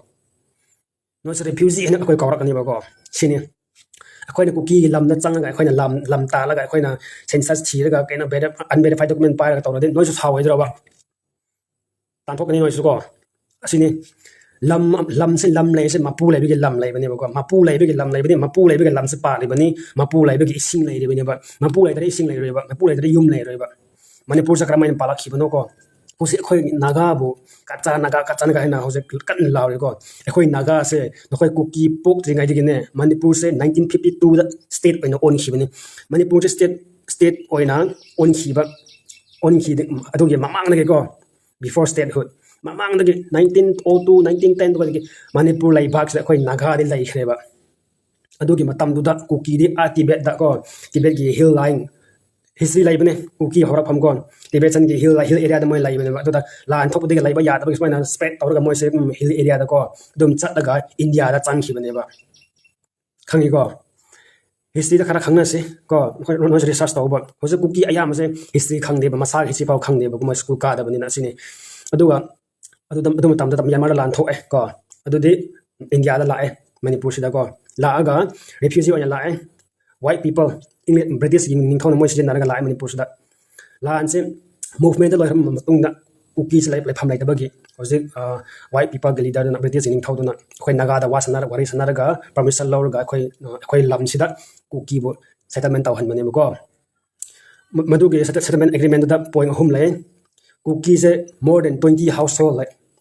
ꯅꯣꯏꯁꯨ ꯔꯤꯐ꯭ꯌꯨꯖꯤ ꯍꯥꯏꯅ ꯑꯩꯈꯣꯏ ꯀꯧꯔꯛꯀꯅꯦꯕꯀꯣ꯫ ꯁꯤꯅꯤ꯫ ꯑꯩꯈꯣꯏꯅ ꯀꯨꯀꯤꯒꯤ ꯂꯝꯗ ꯆꯪꯉꯒ ꯑꯩꯈꯣꯏꯅ ꯂꯝ, ꯂꯝ ꯇꯥꯜꯂꯒ ꯑꯩꯈꯣꯏꯅ ꯁꯦꯟꯁꯁ ꯊꯤꯔꯒ ꯀꯩꯅꯣ ꯚꯦꯔꯤ-, ꯑꯟꯚꯦꯔꯤꯐꯥꯏꯗ ꯗꯣꯀꯨꯃꯦꯟ ꯄꯥꯏꯔꯒ ꯇꯧꯔꯗꯤ ꯅꯣꯏꯁꯨ ꯁꯥꯎꯔꯣꯏꯗ꯭ꯔꯣꯕ? ꯇꯥꯟꯊꯣꯛꯀꯅꯤ ꯅꯣꯏꯁꯨ ꯀꯣ꯫ ꯑꯁꯤꯅꯤ꯫ ꯂꯝ, ꯂꯝꯁꯦ, ꯂꯝ ꯂꯩꯁꯦ ꯃꯄꯨ ꯂꯩꯕꯒꯤ ꯂꯝ ꯂꯩꯕꯅꯦꯕꯀꯣ꯫ ꯃꯄꯨ ꯂꯩꯕꯒꯤ ꯂꯝ ꯂꯩꯕꯅꯤ, ꯃꯄꯨ ꯂꯩꯕꯒꯤ ꯂꯝꯁꯦ ꯄꯥꯜꯂꯤꯕꯅꯤ, ꯃꯄꯨ ꯂꯩꯕꯒꯤ ꯏꯁꯤꯡ ꯂꯩꯔꯤꯕꯅꯦꯕ꯫ ꯃꯄꯨ ꯂꯩꯇ꯭ꯔꯗꯤ ꯏꯁꯤꯡ ꯂꯩꯔꯣꯏꯕ, ꯃꯄꯨ ꯂꯩꯇ꯭ꯔꯗꯤ ꯌꯨꯝ ꯂꯩꯔꯣꯏꯕ꯫ ꯃꯅꯤꯄꯨꯔꯁꯦ ꯀꯔꯝꯍꯥꯏꯅ ꯄꯥꯜꯂꯛꯈꯤꯕꯅꯣꯀꯣ? ꯍꯧꯖꯤꯛ ꯑꯩꯈꯣꯏ ꯅꯥꯒꯥꯕꯨ ꯀꯆꯥ ꯅꯥꯒꯥ, ꯀꯆꯥ ꯅꯥꯒꯥ ꯍꯥꯏꯅ ꯍꯧꯖꯤꯛ ꯀꯟꯅ ꯂꯥꯎꯔꯤꯀꯣ꯫ ꯑꯩꯈꯣꯏ ꯅꯥꯒꯥꯁꯦ ꯅꯈꯣꯏ ꯀꯨꯀꯤ ꯄꯣꯛꯇ꯭ꯔꯤꯉꯩꯗꯒꯤꯅꯦ, ꯃꯅꯤꯄꯨꯔꯁꯦ ꯅꯥꯏꯟꯇꯤꯟ ꯐꯤꯐꯇꯤ ꯇꯨꯗ ꯁ꯭ꯇꯦꯠ ꯑꯣꯏꯅ ꯑꯣꯟꯈꯤꯕꯅꯤ꯫ ꯃꯅꯤꯄꯨꯔꯁꯦ ꯁ꯭ꯇꯦꯠ, ꯁ꯭ꯇꯦꯠ ꯑꯣꯏꯅ ꯑꯣꯟꯈꯤꯕ, ꯑꯣꯟꯈꯤ-, ꯑꯗꯨꯒꯤ ꯃꯃꯥꯡꯗꯒꯤꯀꯣ, before statehood, ꯃꯃꯥꯡꯗꯒꯤ ꯅꯥꯏꯟꯇꯤꯟ ꯑꯣ ꯇꯨ, ꯅꯥꯏꯟꯇꯤꯟ ꯇꯦꯟ ꯑꯗꯨꯋꯥꯏꯗꯒꯤ ꯃꯅꯤꯄꯨꯔ ꯂꯩꯕꯥꯛꯁꯤꯗ ꯑꯩꯈꯣꯏ ꯅꯥꯒꯥꯗꯤ ꯂꯩꯈ꯭ꯔꯦꯕ꯫ ꯑꯗꯨꯒꯤ ꯃꯇꯝꯗꯨꯗ ꯀꯨꯀꯤꯗꯤ ꯑꯥ ꯇꯤꯕꯦꯠꯇ ꯀꯣ, ꯇꯤꯕꯦꯠꯀꯤ ꯍꯤꯜ ꯂꯥꯏꯟ, ꯍꯤꯁꯇ꯭ꯔꯤ ꯂꯩꯕꯅꯦ, ꯀꯨꯀꯤ ꯍꯧꯔꯛꯐꯝ ꯀꯣ, ꯇꯤꯕꯦꯇꯟꯒꯤ ꯍꯤꯜ, ꯍꯤꯜ ꯑꯦꯔꯤꯌꯥꯗ ꯃꯣꯏ ꯂꯩꯕꯅꯦꯕ꯫ ꯑꯗꯨꯗ ꯂꯥꯟ ꯊꯣꯛꯄꯗꯒꯤ ꯂꯩꯕ ꯌꯥꯗꯕꯒꯤ ꯁꯨꯃꯥꯏꯅ ꯁ꯭ꯄ꯭ꯔꯦꯗ ꯇꯧꯔꯒ ꯃꯣꯏꯁꯦ, ꯎꯝ, ꯍꯤꯜ ꯑꯦꯔꯤꯌꯥꯗ ꯀꯣ ꯑꯗꯨꯝ ꯆꯠꯂꯒ ꯏꯟꯗꯤꯌꯥꯗ ꯆꯪꯈꯤꯕꯅꯦꯕ꯫ ꯈꯪꯉꯤꯀꯣ? ꯍꯤꯁꯇ꯭ꯔꯤꯗ ꯈꯔ ꯈꯪꯅꯁꯤ ꯀꯣ, ꯅꯈꯣꯏ, ꯅꯈꯣꯏꯁꯨ ꯔꯤꯁꯔꯁ ꯇꯧꯕ꯫ ꯍꯧꯖꯤꯛ ꯀꯨꯀꯤ ꯑꯌꯥꯝꯕꯁꯦ ꯍꯤꯁꯇ꯭ꯔꯤ ꯈꯪꯗꯦꯕ, ꯃꯁꯥꯒꯤ ꯍꯤꯁꯇ꯭ꯔꯤ ꯐꯥꯎ ꯈꯪꯗꯦꯕ, ꯃꯣꯏ ꯁ꯭ꯀꯨꯜ ꯀꯥꯗꯕꯅꯤꯅ꯫ ꯑꯁꯤꯅꯤ꯫ ꯑꯗꯨꯒ ꯑꯗꯨꯗ, ꯑꯗꯨ ꯃꯇꯝꯗꯨꯗ ꯃ꯭ꯌꯥꯟꯃꯥꯔꯗ ꯂꯥꯟ ꯊꯣꯛꯑꯦ ꯀꯣ, ꯑꯗꯨꯗꯤ ꯏꯟꯗꯤꯌꯥꯗ ꯂꯥꯛꯑꯦ, ꯃꯅꯤꯄꯨꯔꯁꯤꯗ ꯀꯣ, ꯂꯥꯛꯑꯒ ꯔꯤꯐ꯭ꯌꯨꯖꯤ ꯑꯣꯏꯅ ꯂꯥꯛꯑꯦ꯫ White people, ꯏꯪꯂꯦ-, ꯕ꯭ꯔꯤꯇꯤꯁꯀꯤ ꯅꯤꯡꯊꯧꯅ ꯃꯣꯏ ꯁꯤꯖꯤꯟꯅꯔꯒ ꯂꯥꯛꯑꯦ ꯃꯅꯤꯄꯨꯔꯁꯤꯗ꯫ ꯂꯥꯟꯁꯦ ꯃꯨꯚꯃꯦꯟꯗ ꯂꯣꯏꯔꯕ ꯃꯇꯨꯡꯗ ꯀꯨꯀꯤꯁꯦ ꯂꯩꯐꯝ ꯂꯩꯇꯕꯒꯤ ꯍꯧꯖꯤꯛ ꯋꯥꯏꯠ ꯄꯤꯄꯜꯒꯤ ꯂꯤꯗꯔꯗꯨꯅ, ꯕ꯭ꯔꯤꯇꯤꯁ ꯅꯤꯡꯊꯧꯗꯨꯅ ꯑꯩꯈꯣꯏ ꯅꯥꯒꯥꯗ ꯋꯥ ꯁꯥꯟꯅꯔ ꯋꯥꯔꯤ ꯁꯥꯟꯅꯔꯒ ꯄꯔꯃꯤꯁꯟ ꯂꯧꯔꯒ ꯑꯩꯈꯣꯏ ꯑꯩꯈꯣꯏ ꯂꯝꯁꯤꯗ ꯀꯨꯀꯤꯕꯨ ꯁꯦꯇꯜꯃꯦꯟ ꯇꯧꯍꯟꯕꯅꯦꯕꯀꯣ꯫ ꯃꯗꯨꯒꯤ ꯁꯦꯇꯜꯃꯦꯟ ꯑꯦꯒ꯭ꯔꯤꯃꯦꯟꯗꯨꯗ ꯄꯣꯏꯟ ꯑꯍꯨꯝ ꯂꯩ꯫ ꯀꯨꯀꯤꯁꯦ more than twenty household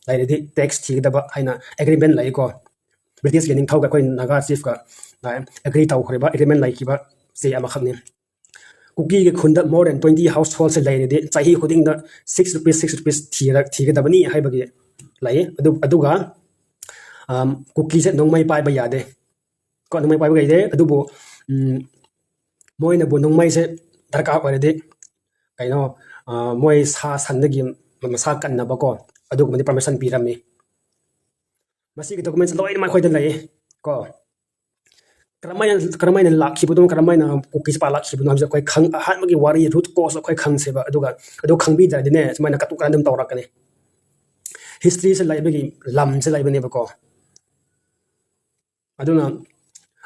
ꯂꯩꯔꯗꯤ ꯇꯦꯛꯁ ꯊꯤꯒꯗꯕ ꯍꯥꯏꯅ ꯑꯦꯒ꯭ꯔꯤꯃꯦꯟ ꯂꯩꯀꯣ꯫ ꯕ꯭ꯔꯤꯇꯤꯁꯀꯤ ꯅꯤꯡꯊꯧꯒ ꯑꯩꯈꯣꯏ ꯅꯥꯒꯥ ꯆꯤꯐꯀ ꯑꯦꯒ꯭ꯔꯤ ꯇꯧꯈ꯭ꯔꯤꯕ ꯑꯦꯒ꯭ꯔꯤꯃꯦꯟ ꯂꯩꯈꯤꯕ ꯆꯦ ꯑꯃꯈꯛꯅꯤ꯫ ꯀꯨꯀꯤꯒꯤ ꯈꯨꯟꯗ more than twenty householdꯁꯦ ꯂꯩꯔꯗꯤ ꯆꯍꯤ ꯈꯨꯗꯤꯡꯗ six rupees, six rupees ꯊꯤꯔ ꯊꯤꯒꯗꯕꯅꯤ ꯍꯥꯏꯕꯒꯤ ꯂꯩ꯫ ꯑꯗꯨ ꯑꯗꯨꯒ ꯀꯨꯀꯤꯁꯦ ꯅꯣꯡꯃꯩ ꯄꯥꯏꯕ ꯌꯥꯗꯦ ꯀꯣ꯫ ꯅꯣꯡꯃꯩ ꯄꯥꯏꯕ ꯌꯥꯗꯦ꯫ ꯑꯗꯨꯕꯨ ꯃꯣꯏꯅꯕꯨ ꯅꯣꯡꯃꯩꯁꯦ ꯗꯔꯀꯥꯔ ꯑꯣꯏꯔꯗꯤ ꯀꯩꯅꯣ ꯃꯣꯏ ꯁꯥ ꯁꯟꯗꯒꯤ ꯃꯁꯥ ꯀꯟꯅꯕꯀꯣ, ꯑꯗꯨꯒꯨꯝꯕꯗꯤ ꯄꯔꯃꯤꯁꯟ ꯄꯤꯔꯝꯃꯤ꯫ ꯃꯁꯤꯒꯤ ꯗꯣꯀꯨꯃꯦꯟꯁ ꯂꯣꯏꯅꯃꯛ ꯑꯩꯈꯣꯏꯗ ꯂꯩꯌꯦ ꯀꯣ꯫ ꯀꯔꯝꯍꯥꯏꯅ ꯀꯔꯝꯍꯥꯏꯅ ꯂꯥꯛꯈꯤꯕꯅꯣ, ꯀꯔꯝꯍꯥꯏꯅ ꯀꯨꯀꯤꯁꯦ ꯄꯥꯜꯂꯛꯈꯤꯕꯅꯣ ꯍꯥꯏꯕꯁꯦ ꯑꯩꯈꯣꯏ ꯈꯪ ꯑꯍꯥꯟꯕꯒꯤ ꯋꯥꯔꯤ ꯔꯨꯠ ꯀꯣꯁ ꯑꯩꯈꯣꯏ ꯈꯪꯁꯦꯕ꯫ ꯑꯗꯨꯒ ꯑꯗꯨ ꯈꯪꯕꯤꯗ꯭ꯔꯗꯤꯅꯦ ꯁꯨꯃꯥꯏꯅ ꯀꯇꯨ ꯀꯔꯟ ꯑꯗꯨꯝ ꯇꯧꯔꯛꯀꯅꯤ꯫ ꯍꯤꯁꯇ꯭ꯔꯤꯁꯦ ꯂꯩꯕꯒꯤ ꯂꯝꯁꯦ ꯂꯩꯕꯅꯦꯕꯀꯣ꯫ ꯑꯗꯨꯅ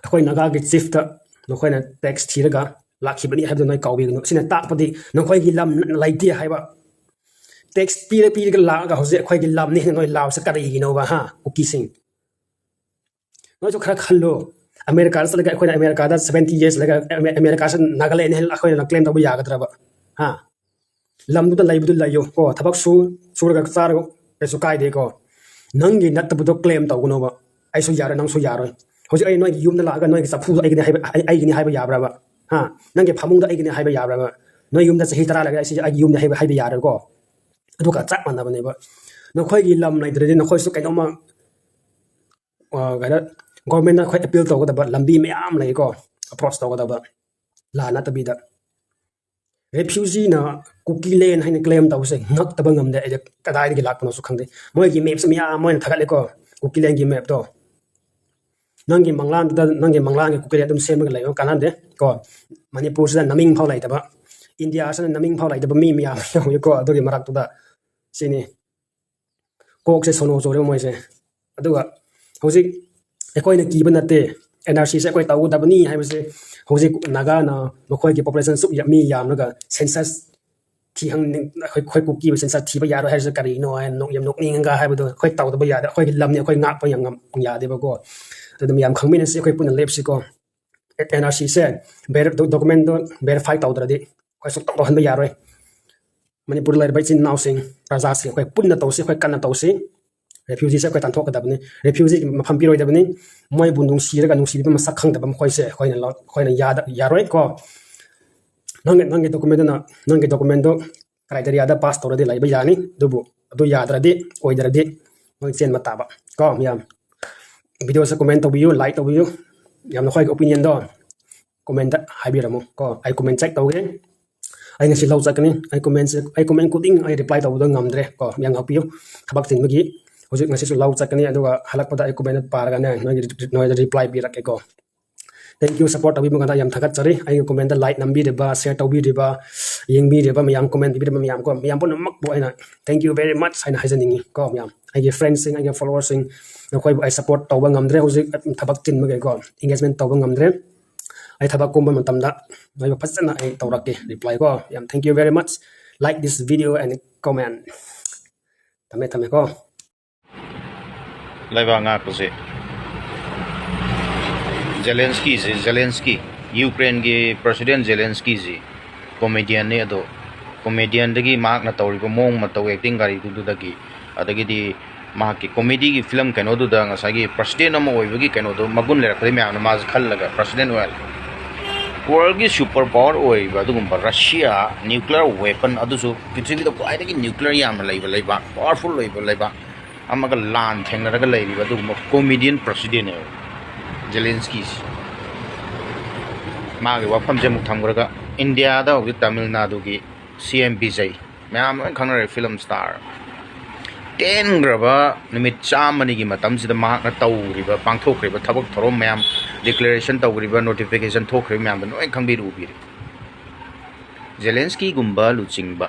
ꯑꯩꯈꯣꯏ ꯅꯥꯒꯥꯒꯤ ꯆꯤꯐꯇ ꯅꯈꯣꯏꯅ ꯇꯦꯛꯁ ꯊꯤꯔꯒ ꯂꯥꯛꯈꯤꯕꯅꯤ ꯍꯥꯏꯕꯗꯨ ꯅꯣꯏ ꯀꯥꯎꯕꯤꯒꯅꯨ꯫ ꯁꯤꯅ ꯇꯥꯛꯄꯗꯤ ꯅꯈꯣꯏꯒꯤ ꯂꯝ ꯂꯩꯇꯦ ꯍꯥꯏꯕ꯫ ꯇꯦꯛꯁ ꯄꯤꯔ ꯄꯤꯔꯒ ꯂꯥꯛꯑꯒ ꯍꯧꯖꯤꯛ ꯑꯩꯈꯣꯏꯒꯤ ꯂꯝꯅꯤ ꯍꯥꯏꯅ ꯅꯣꯏ ꯂꯥꯎꯁꯦ ꯀꯔꯤꯒꯤꯅꯣꯕ ꯍꯥ ꯀꯨꯀꯤꯁꯤꯡ? ꯅꯣꯏꯁꯨ ꯈꯔ ꯈꯜꯂꯣ꯫ ꯑꯃꯦꯔꯤꯀꯥꯗ ꯆꯠꯂꯒ ꯑꯩꯈꯣꯏꯅ ꯑꯃꯦꯔꯤꯀꯥꯗ seventy years ꯂꯩꯔꯒ ꯑꯃꯦꯔꯤꯀꯥꯁꯦ ꯅꯥꯒꯥꯂꯦꯟ ꯍꯥꯏꯅ ꯑꯩꯈꯣꯏꯅ ꯀ꯭ꯂꯦꯝ ꯇꯧꯕ ꯌꯥꯒꯗ꯭ꯔꯕ? ꯍꯥ? ꯂꯝꯗꯨꯗ ꯂꯩꯕꯗꯨ ꯂꯩꯌꯣ ꯀꯣ, ꯊꯕꯛ ꯁꯨ ꯁꯨꯔꯒ ꯆꯥꯔꯒ ꯀꯩꯁꯨ ꯀꯥꯏꯗꯦꯀꯣ꯫ ꯅꯪꯒꯤ ꯅꯠꯇꯕꯗꯣ ꯀ꯭ꯂꯦꯝ ꯇꯧꯒꯅꯣꯕ꯫ ꯑꯩꯁꯨ ꯌꯥꯔꯣꯏ, ꯅꯪꯁꯨ ꯌꯥꯔꯣꯏ꯫ ꯍꯧꯖꯤꯛ ꯑꯩ ꯅꯣꯏꯒꯤ ꯌꯨꯝꯗ ꯂꯥꯛꯑꯒ ꯅꯣꯏꯒꯤ ꯆꯐꯨꯗꯣ ꯑꯩꯒꯤꯅꯤ ꯍꯥꯏꯕ ꯑꯩ- ꯑꯩꯒꯤꯅꯤ ꯍꯥꯏꯕ ꯌꯥꯕ꯭ꯔꯕ? ꯍꯥ? ꯅꯪꯒꯤ ꯐꯃꯨꯡꯗꯣ ꯑꯩꯒꯤꯅꯤ ꯍꯥꯏꯕ ꯌꯥꯕ꯭ꯔꯕ? ꯅꯣꯏ ꯌꯨꯝꯗ ꯆꯍꯤ ꯇꯔꯥ ꯂꯩꯔꯒ ꯑꯩꯁꯤ ꯑꯩꯒꯤ ꯌꯨꯝꯗ ꯍꯥꯏꯕ ꯍꯥꯏꯕ ꯌꯥꯔꯣꯏꯀꯣ꯫ ꯑꯗꯨꯒ ꯆꯞ ꯃꯥꯟꯅꯕꯅꯦꯕ꯫ ꯅꯈꯣꯏꯒꯤ ꯂꯝ ꯂꯩꯇ꯭ꯔꯗꯤ ꯅꯈꯣꯏꯁꯨ ꯀꯩꯅꯣꯝꯃ ꯀꯩꯅꯣ ꯒꯣꯔꯃꯦꯟꯗ ꯑꯩꯈꯣꯏ ꯑꯦꯄꯤꯜ ꯇꯧꯒꯗꯕ ꯂꯝꯕꯤ ꯃꯌꯥꯝ ꯂꯩꯀꯣ, ꯑꯦꯄ꯭ꯔꯣꯁ ꯇꯧꯒꯗꯕ꯫ ꯂꯥ ꯅꯠꯇꯕꯤꯗ ꯔꯦꯐ꯭ꯌꯨꯖꯤꯅ ꯀꯨꯀꯤ ꯂꯦꯟ ꯍꯥꯏꯅ ꯀ꯭ꯂꯦꯝ ꯇꯧꯕꯁꯦ ꯉꯛꯇꯕ ꯉꯝꯗꯦ꯫ ꯑꯩꯗꯤ ꯀꯗꯥꯏꯗꯒꯤ ꯂꯥꯛꯄꯅꯣꯁꯨ ꯈꯪꯗꯦ꯫ ꯃꯣꯏꯒꯤ ꯃꯦꯞꯁꯦ ꯃꯌꯥꯝ ꯃꯣꯏꯅ ꯊꯥꯒꯠꯂꯦꯀꯣ, ꯀꯨꯀꯤ ꯂꯦꯟꯒꯤ ꯃꯦꯞꯇꯣ꯫ ꯅꯪꯒꯤ ꯃꯪꯂꯥꯟꯗꯨꯗ ꯅꯪꯒꯤ ꯃꯪꯂꯥꯟꯒꯤ ꯀꯨꯀꯤ ꯂꯦꯟ ꯑꯗꯨꯝ ꯁꯦꯝꯃꯒ ꯂꯩꯕ ꯀꯥꯟꯅꯗꯦ ꯀꯣ꯫ ꯃꯅꯤꯄꯨꯔꯁꯤꯗ ꯅꯃꯤꯡ ꯐꯥꯎ ꯂꯩꯇꯕ, ꯏꯟꯗꯤꯌꯥꯁꯤꯗ ꯅꯃꯤꯡ ꯐꯥꯎ ꯂꯩꯇꯕ ꯃꯤ ꯃꯌꯥꯝ ꯌꯥꯎꯏꯀꯣ꯫ ꯑꯗꯨꯒꯤ ꯃꯔꯛꯇꯨꯗ ꯁꯤꯅꯤ ꯀꯣꯛꯁꯦ ꯁꯣꯅꯣ ꯆꯨꯔꯦ ꯃꯣꯏꯁꯦ꯫ ꯑꯗꯨꯒ ꯍꯧꯖꯤꯛ ꯑꯩꯈꯣꯏꯅ ꯀꯤꯕ ꯅꯠꯇꯦ, ꯑꯦꯟ ꯑꯥꯔ ꯁꯤꯁꯦ ꯑꯩꯈꯣꯏ ꯇꯧꯒꯗꯕꯅꯤ ꯍꯥꯏꯕꯁꯦ꯫ ꯍꯧꯖꯤꯛ ꯅꯥꯒꯥꯅ ꯃꯈꯣꯏꯒꯤ ꯄꯣꯄꯨꯂꯦꯁꯟ ꯁꯨꯛ ꯌꯥꯝ- ꯃꯤ ꯌꯥꯝꯂꯒ ꯁꯦꯟꯁꯁ ꯊꯤꯍꯟꯅꯤꯡ-, ꯑꯩꯈꯣꯏ, ꯑꯩꯈꯣꯏ ꯀꯨꯀꯤ ꯃꯁꯦꯟ ꯆꯠ ꯊꯤꯕ ꯌꯥꯔꯣꯏ ꯍꯥꯏꯔꯤꯁꯦ ꯀꯔꯤꯅꯣ ꯍꯥꯏꯅ ꯅꯣꯛ-, ꯌꯥꯝ ꯅꯣꯛꯅꯤꯡꯉꯒ ꯍꯥꯏꯕꯗꯣ, ꯑꯩꯈꯣꯏ ꯇꯧꯗꯕ ꯌꯥꯗꯦ, ꯑꯩꯈꯣꯏꯒꯤ ꯂꯝꯅꯤ, ꯑꯩꯈꯣꯏ ꯉꯥꯛꯄ ꯌꯥꯝ ꯉꯝ-, ꯌꯥꯗꯦꯕꯀꯣ꯫ ꯑꯗꯨꯅ ꯃꯌꯥꯝ ꯈꯪꯃꯤꯟꯅꯁꯤ, ꯑꯩꯈꯣꯏ ꯄꯨꯟꯅ ꯂꯦꯞꯁꯤꯀꯣ꯫ ꯑꯦꯟ ꯑꯥꯔ ꯁꯤꯁꯦ ꯚꯦꯔꯤ-, ꯗꯣ-, ꯗꯣꯀꯨꯃꯦꯟꯗꯣ ꯚꯦꯔꯤꯐꯥꯏ ꯇꯧꯗ꯭ꯔꯗꯤ ꯑꯩꯈꯣꯏ ꯁꯨꯛꯇꯧ ꯇꯧꯍꯟꯕ ꯌꯥꯔꯣꯏ꯫ ꯃꯅꯤꯄꯨꯔꯗ ꯂꯩꯔꯤꯕ ꯏꯆꯤꯟ ꯏꯅꯥꯎꯁꯤꯡ, ꯄ꯭ꯔꯖꯥꯁꯤꯡ, ꯑꯩꯈꯣꯏ ꯄꯨꯟꯅ ꯇꯧꯁꯤ, ꯑꯩꯈꯣꯏ ꯀꯟꯅ ꯇꯧꯁꯤ꯫ ꯔꯦꯐ꯭ꯌꯨꯖꯤꯁꯦ ꯑꯩꯈꯣꯏ ꯇꯥꯟꯊꯣꯛꯀꯗꯕꯅꯤ꯫ ꯔꯦꯐ꯭ꯌꯨꯖꯤꯒꯤ ꯃꯐꯝ ꯄꯤꯔꯣꯏꯗꯕꯅꯤ꯫ ꯃꯣꯏꯕꯨ ꯅꯨꯡꯁꯤꯔꯒ ꯅꯨꯡꯁꯤꯕꯤꯕ ꯃꯁꯛ ꯈꯪꯗꯕ ꯃꯈꯣꯏꯁꯦ ꯑꯩꯈꯣꯏꯅ ꯂꯧ-, ꯑꯩꯈꯣꯏꯅ ꯌꯥꯗ-, ꯌꯥꯔꯣꯏ ꯀꯣ꯫ ꯅꯪꯒꯤ, ꯅꯪꯒꯤ ꯗꯣꯀꯨꯃꯦꯟꯗꯨꯅ, ꯅꯪꯒꯤ ꯗꯣꯀꯨꯃꯦꯟꯗꯣ ꯀ꯭ꯔꯥꯏꯇꯦꯔꯤꯌꯥꯗ ꯄꯥꯁ ꯇꯧꯔꯗꯤ ꯂꯩꯕ ꯌꯥꯅꯤ, ꯑꯗꯨꯕꯨ ꯑꯗꯨ ꯌꯥꯗ꯭ꯔꯗꯤ, ꯑꯣꯏꯗ꯭ꯔꯗꯤ ꯅꯣꯏ ꯆꯦꯟꯕ ꯇꯥꯕ ꯀꯣ ꯃꯌꯥꯝ꯫ ꯚꯤꯗꯤꯑꯣꯁꯦ ꯀꯣꯃꯦꯟ ꯇꯧꯕꯤꯌꯨ, ꯂꯥꯏꯛ ꯇꯧꯕꯤꯌꯨ, ꯌꯥꯝ ꯅꯈꯣꯏꯒꯤ ꯑꯣꯄꯤꯅꯤꯌꯟꯗꯣ ꯀꯣꯃꯦꯟꯗ ꯍꯥꯏꯕꯤꯔꯝꯃꯨ ꯀꯣ, ꯑꯩ ꯀꯣꯃꯦꯟ ꯆꯦꯛ ꯇꯧꯒꯦ꯫ ꯑꯩ ꯉꯁꯤ ꯂꯧ ꯆꯠꯀꯅꯤ, ꯑꯩ ꯀꯣꯃꯦꯟꯁꯦ, ꯑꯩ ꯀꯣꯃꯦꯟ ꯈꯨꯗꯤꯡ ꯑꯩ ꯔꯤꯄ꯭ꯂꯥꯏ ꯇꯧꯕꯗꯣ ꯉꯝꯗ꯭ꯔꯦ ꯀꯣ, ꯌꯥꯝ ꯉꯥꯛꯄꯤꯌꯨ꯫ ꯊꯕꯛ ꯆꯤꯟꯕꯒꯤ ꯍꯧꯖꯤꯛ ꯉꯁꯤꯁꯨ ꯂꯧ ꯆꯠꯀꯅꯤ, ꯑꯗꯨꯒ ꯍꯜꯂꯛꯄꯗ ꯑꯩ ꯀꯣꯃꯦꯟꯗ ꯄꯥꯔꯒꯅꯦ ꯅꯣꯏꯒꯤ, ꯅꯣꯏꯗ ꯔꯤꯄ꯭ꯂꯥꯏ ꯄꯤꯔꯛꯀꯦ ꯀꯣ꯫ Thank you, support ꯇꯧꯕꯤꯕ ꯀꯥꯟꯗ ꯌꯥꯝ ꯊꯥꯒꯠꯆꯔꯤ꯫ ꯑꯩꯒꯤ ꯀꯣꯃꯦꯟꯗ ꯂꯥꯏꯛ ꯅꯝꯕꯤꯔꯤꯕ, ꯁꯤꯌꯔ ꯇꯧꯕꯤꯔꯤꯕ, ꯌꯦꯡꯕꯤꯔꯤꯕ ꯃꯌꯥꯝ, ꯀꯣꯃꯦꯟ ꯄꯤꯕꯤꯔꯤꯕ ꯃꯌꯥꯝ ꯀꯣ, ꯃꯌꯥꯝ ꯄꯨꯝꯅꯃꯛꯄꯨ ꯑꯩꯅ thank you very much ꯍꯥꯏꯅ ꯍꯥꯏꯖꯅꯤꯡꯉꯤ ꯀꯣ ꯃꯌꯥꯝ꯫ ꯑꯩꯒꯤ ꯐ꯭ꯔꯦꯟꯁꯤꯡ, ꯑꯩꯒꯤ ꯐꯣꯂꯣꯋꯔꯁꯤꯡ, ꯅꯈꯣꯏꯕꯨ ꯑꯩ ꯁꯞꯄꯣꯔꯠ ꯇꯧꯕ ꯉꯝꯗ꯭ꯔꯦ ꯍꯧꯖꯤꯛ, ꯊꯕꯛ ꯆꯤꯟꯕꯒꯤꯀꯣ, ꯑꯦꯡꯒꯦꯖꯃꯦꯟ ꯇꯧꯕ ꯉꯝꯗ꯭ꯔꯦ꯫ ꯑꯩ ꯊꯕꯛ ꯀꯣꯝꯕ ꯃꯇꯝꯗ ꯅꯣꯏꯕꯨ ꯐꯖꯅ ꯑꯩ ꯇꯧꯔꯛꯀꯦ ꯔꯤꯄ꯭ꯂꯥꯏ ꯀꯣ꯫ ꯌꯥꯝ thank you very much, like this video and comment꯫ ꯊꯝꯃꯦ, ꯊꯝꯃꯦ ꯀꯣ꯫ ꯂꯩꯕꯥꯛ ꯉꯥꯛꯄꯁꯦ ꯖꯦꯂꯦꯟꯁꯀꯤꯁꯦ, ꯖꯦꯂꯦꯟꯁꯀꯤ, ꯌꯨꯀ꯭ꯔꯦꯟꯒꯤ ꯄ꯭ꯔꯁꯤꯗꯦꯟ ꯖꯦꯂꯦꯟꯁꯀꯤꯁꯤ ꯀꯣꯃꯦꯗꯤꯌꯟꯅꯤ꯫ ꯑꯗꯣ ꯀꯣꯃꯦꯗꯤꯌꯟꯗꯒꯤ ꯃꯍꯥꯛꯅ ꯇꯧꯔꯤꯕ ꯃꯑꯣꯡ ꯃꯇꯧ, ꯑꯦꯛꯇꯤꯡ ꯒꯥꯔꯤꯗꯨꯗꯒꯤ, ꯑꯗꯒꯤꯗꯤ ꯃꯍꯥꯛꯀꯤ ꯀꯣꯃꯦꯗꯤꯒꯤ ꯐꯤꯂꯝ ꯀꯩꯅꯣꯗꯨꯗ ꯉꯁꯥꯏꯒꯤ ꯄ꯭ꯔꯁꯤꯗꯦꯟ ꯑꯃ ꯑꯣꯏꯕꯒꯤ ꯀꯩꯅꯣꯗꯣ ꯃꯒꯨꯟ ꯂꯩꯔꯛꯄꯗꯒꯤ ꯃꯌꯥꯝꯅ ꯃꯥꯁꯦ ꯈꯜꯂꯒ ꯄ꯭ꯔꯁꯤꯗꯦꯟ ꯑꯣꯏꯍꯜꯂꯦ꯫ ꯋꯥꯔꯜꯒꯤ ꯁꯨꯄꯔ ꯄꯥꯋꯔ ꯑꯣꯏꯔꯤꯕ ꯑꯗꯨꯒꯨꯝꯕ ꯔꯁꯤꯌꯥ, ꯅ꯭ꯌꯨꯀ꯭ꯂꯤꯌꯔ ꯋꯦꯄꯟ, ꯑꯗꯨꯁꯨ ꯄ꯭ꯔꯤꯊꯤꯕꯤꯗ ꯈ꯭ꯋꯥꯏꯗꯒꯤ ꯅ꯭ꯌꯨꯀ꯭ꯂꯤꯌꯔ ꯌꯥꯝꯅ ꯂꯩꯕ ꯂꯩꯕꯥꯛ, ꯄꯥꯋꯔꯐꯨꯜ ꯑꯣꯏꯕ ꯂꯩꯕꯥꯛ ꯑꯃꯒ ꯂꯥꯟ ꯊꯦꯡꯅꯔꯒ ꯂꯩꯔꯤꯕ ꯑꯗꯨꯒꯨꯝꯕ ꯀꯣꯃꯦꯗꯤꯌꯟ ꯄ꯭ꯔꯁꯤꯗꯦꯟꯅꯦꯕ ꯖꯦꯂꯦꯟꯁꯀꯤꯁꯤ꯫ ꯃꯥꯒꯤ ꯋꯥꯐꯝꯁꯦ ꯑꯃꯨꯛ ꯊꯝꯈ꯭ꯔꯒ, ꯏꯟꯗꯤꯌꯥꯗ ꯍꯧꯖꯤꯛ ꯇꯥꯃꯤꯜ ꯅꯥꯗꯨꯒꯤ ꯁꯤ ꯑꯦꯝ ꯕꯤꯖꯩ, ꯃꯌꯥꯝ ꯂꯣꯏ ꯈꯪꯅꯔꯦ, ꯐꯤꯂꯝ ꯁ꯭ꯇꯥꯔ꯫ ꯇꯦꯟꯈ꯭ꯔꯕ ꯅꯨꯃꯤꯠ ꯆꯥꯝꯃꯅꯤꯒꯤ ꯃꯇꯝꯁꯤꯗ ꯃꯍꯥꯛꯅ ꯇꯧꯈ꯭ꯔꯤꯕ, ꯄꯥꯡꯊꯣꯛꯈ꯭ꯔꯤꯕ ꯊꯕꯛ ꯊꯧꯔꯝ ꯃꯌꯥꯝ, ꯗꯤꯀ꯭ꯂꯦꯔꯦꯁꯟ ꯇꯧꯈ꯭ꯔꯤꯕ, ꯅꯣꯇꯤꯐꯤꯀꯦꯁꯟ ꯊꯣꯛꯈ꯭ꯔꯤꯕ ꯃꯌꯥꯝꯗꯣ ꯂꯣꯏ ꯈꯪꯕꯤꯔꯦ, ꯎꯕꯤꯔꯦ꯫ ꯖꯦꯂꯦꯟꯁꯀꯤꯒꯨꯝꯕ ꯂꯨꯆꯤꯡꯕ,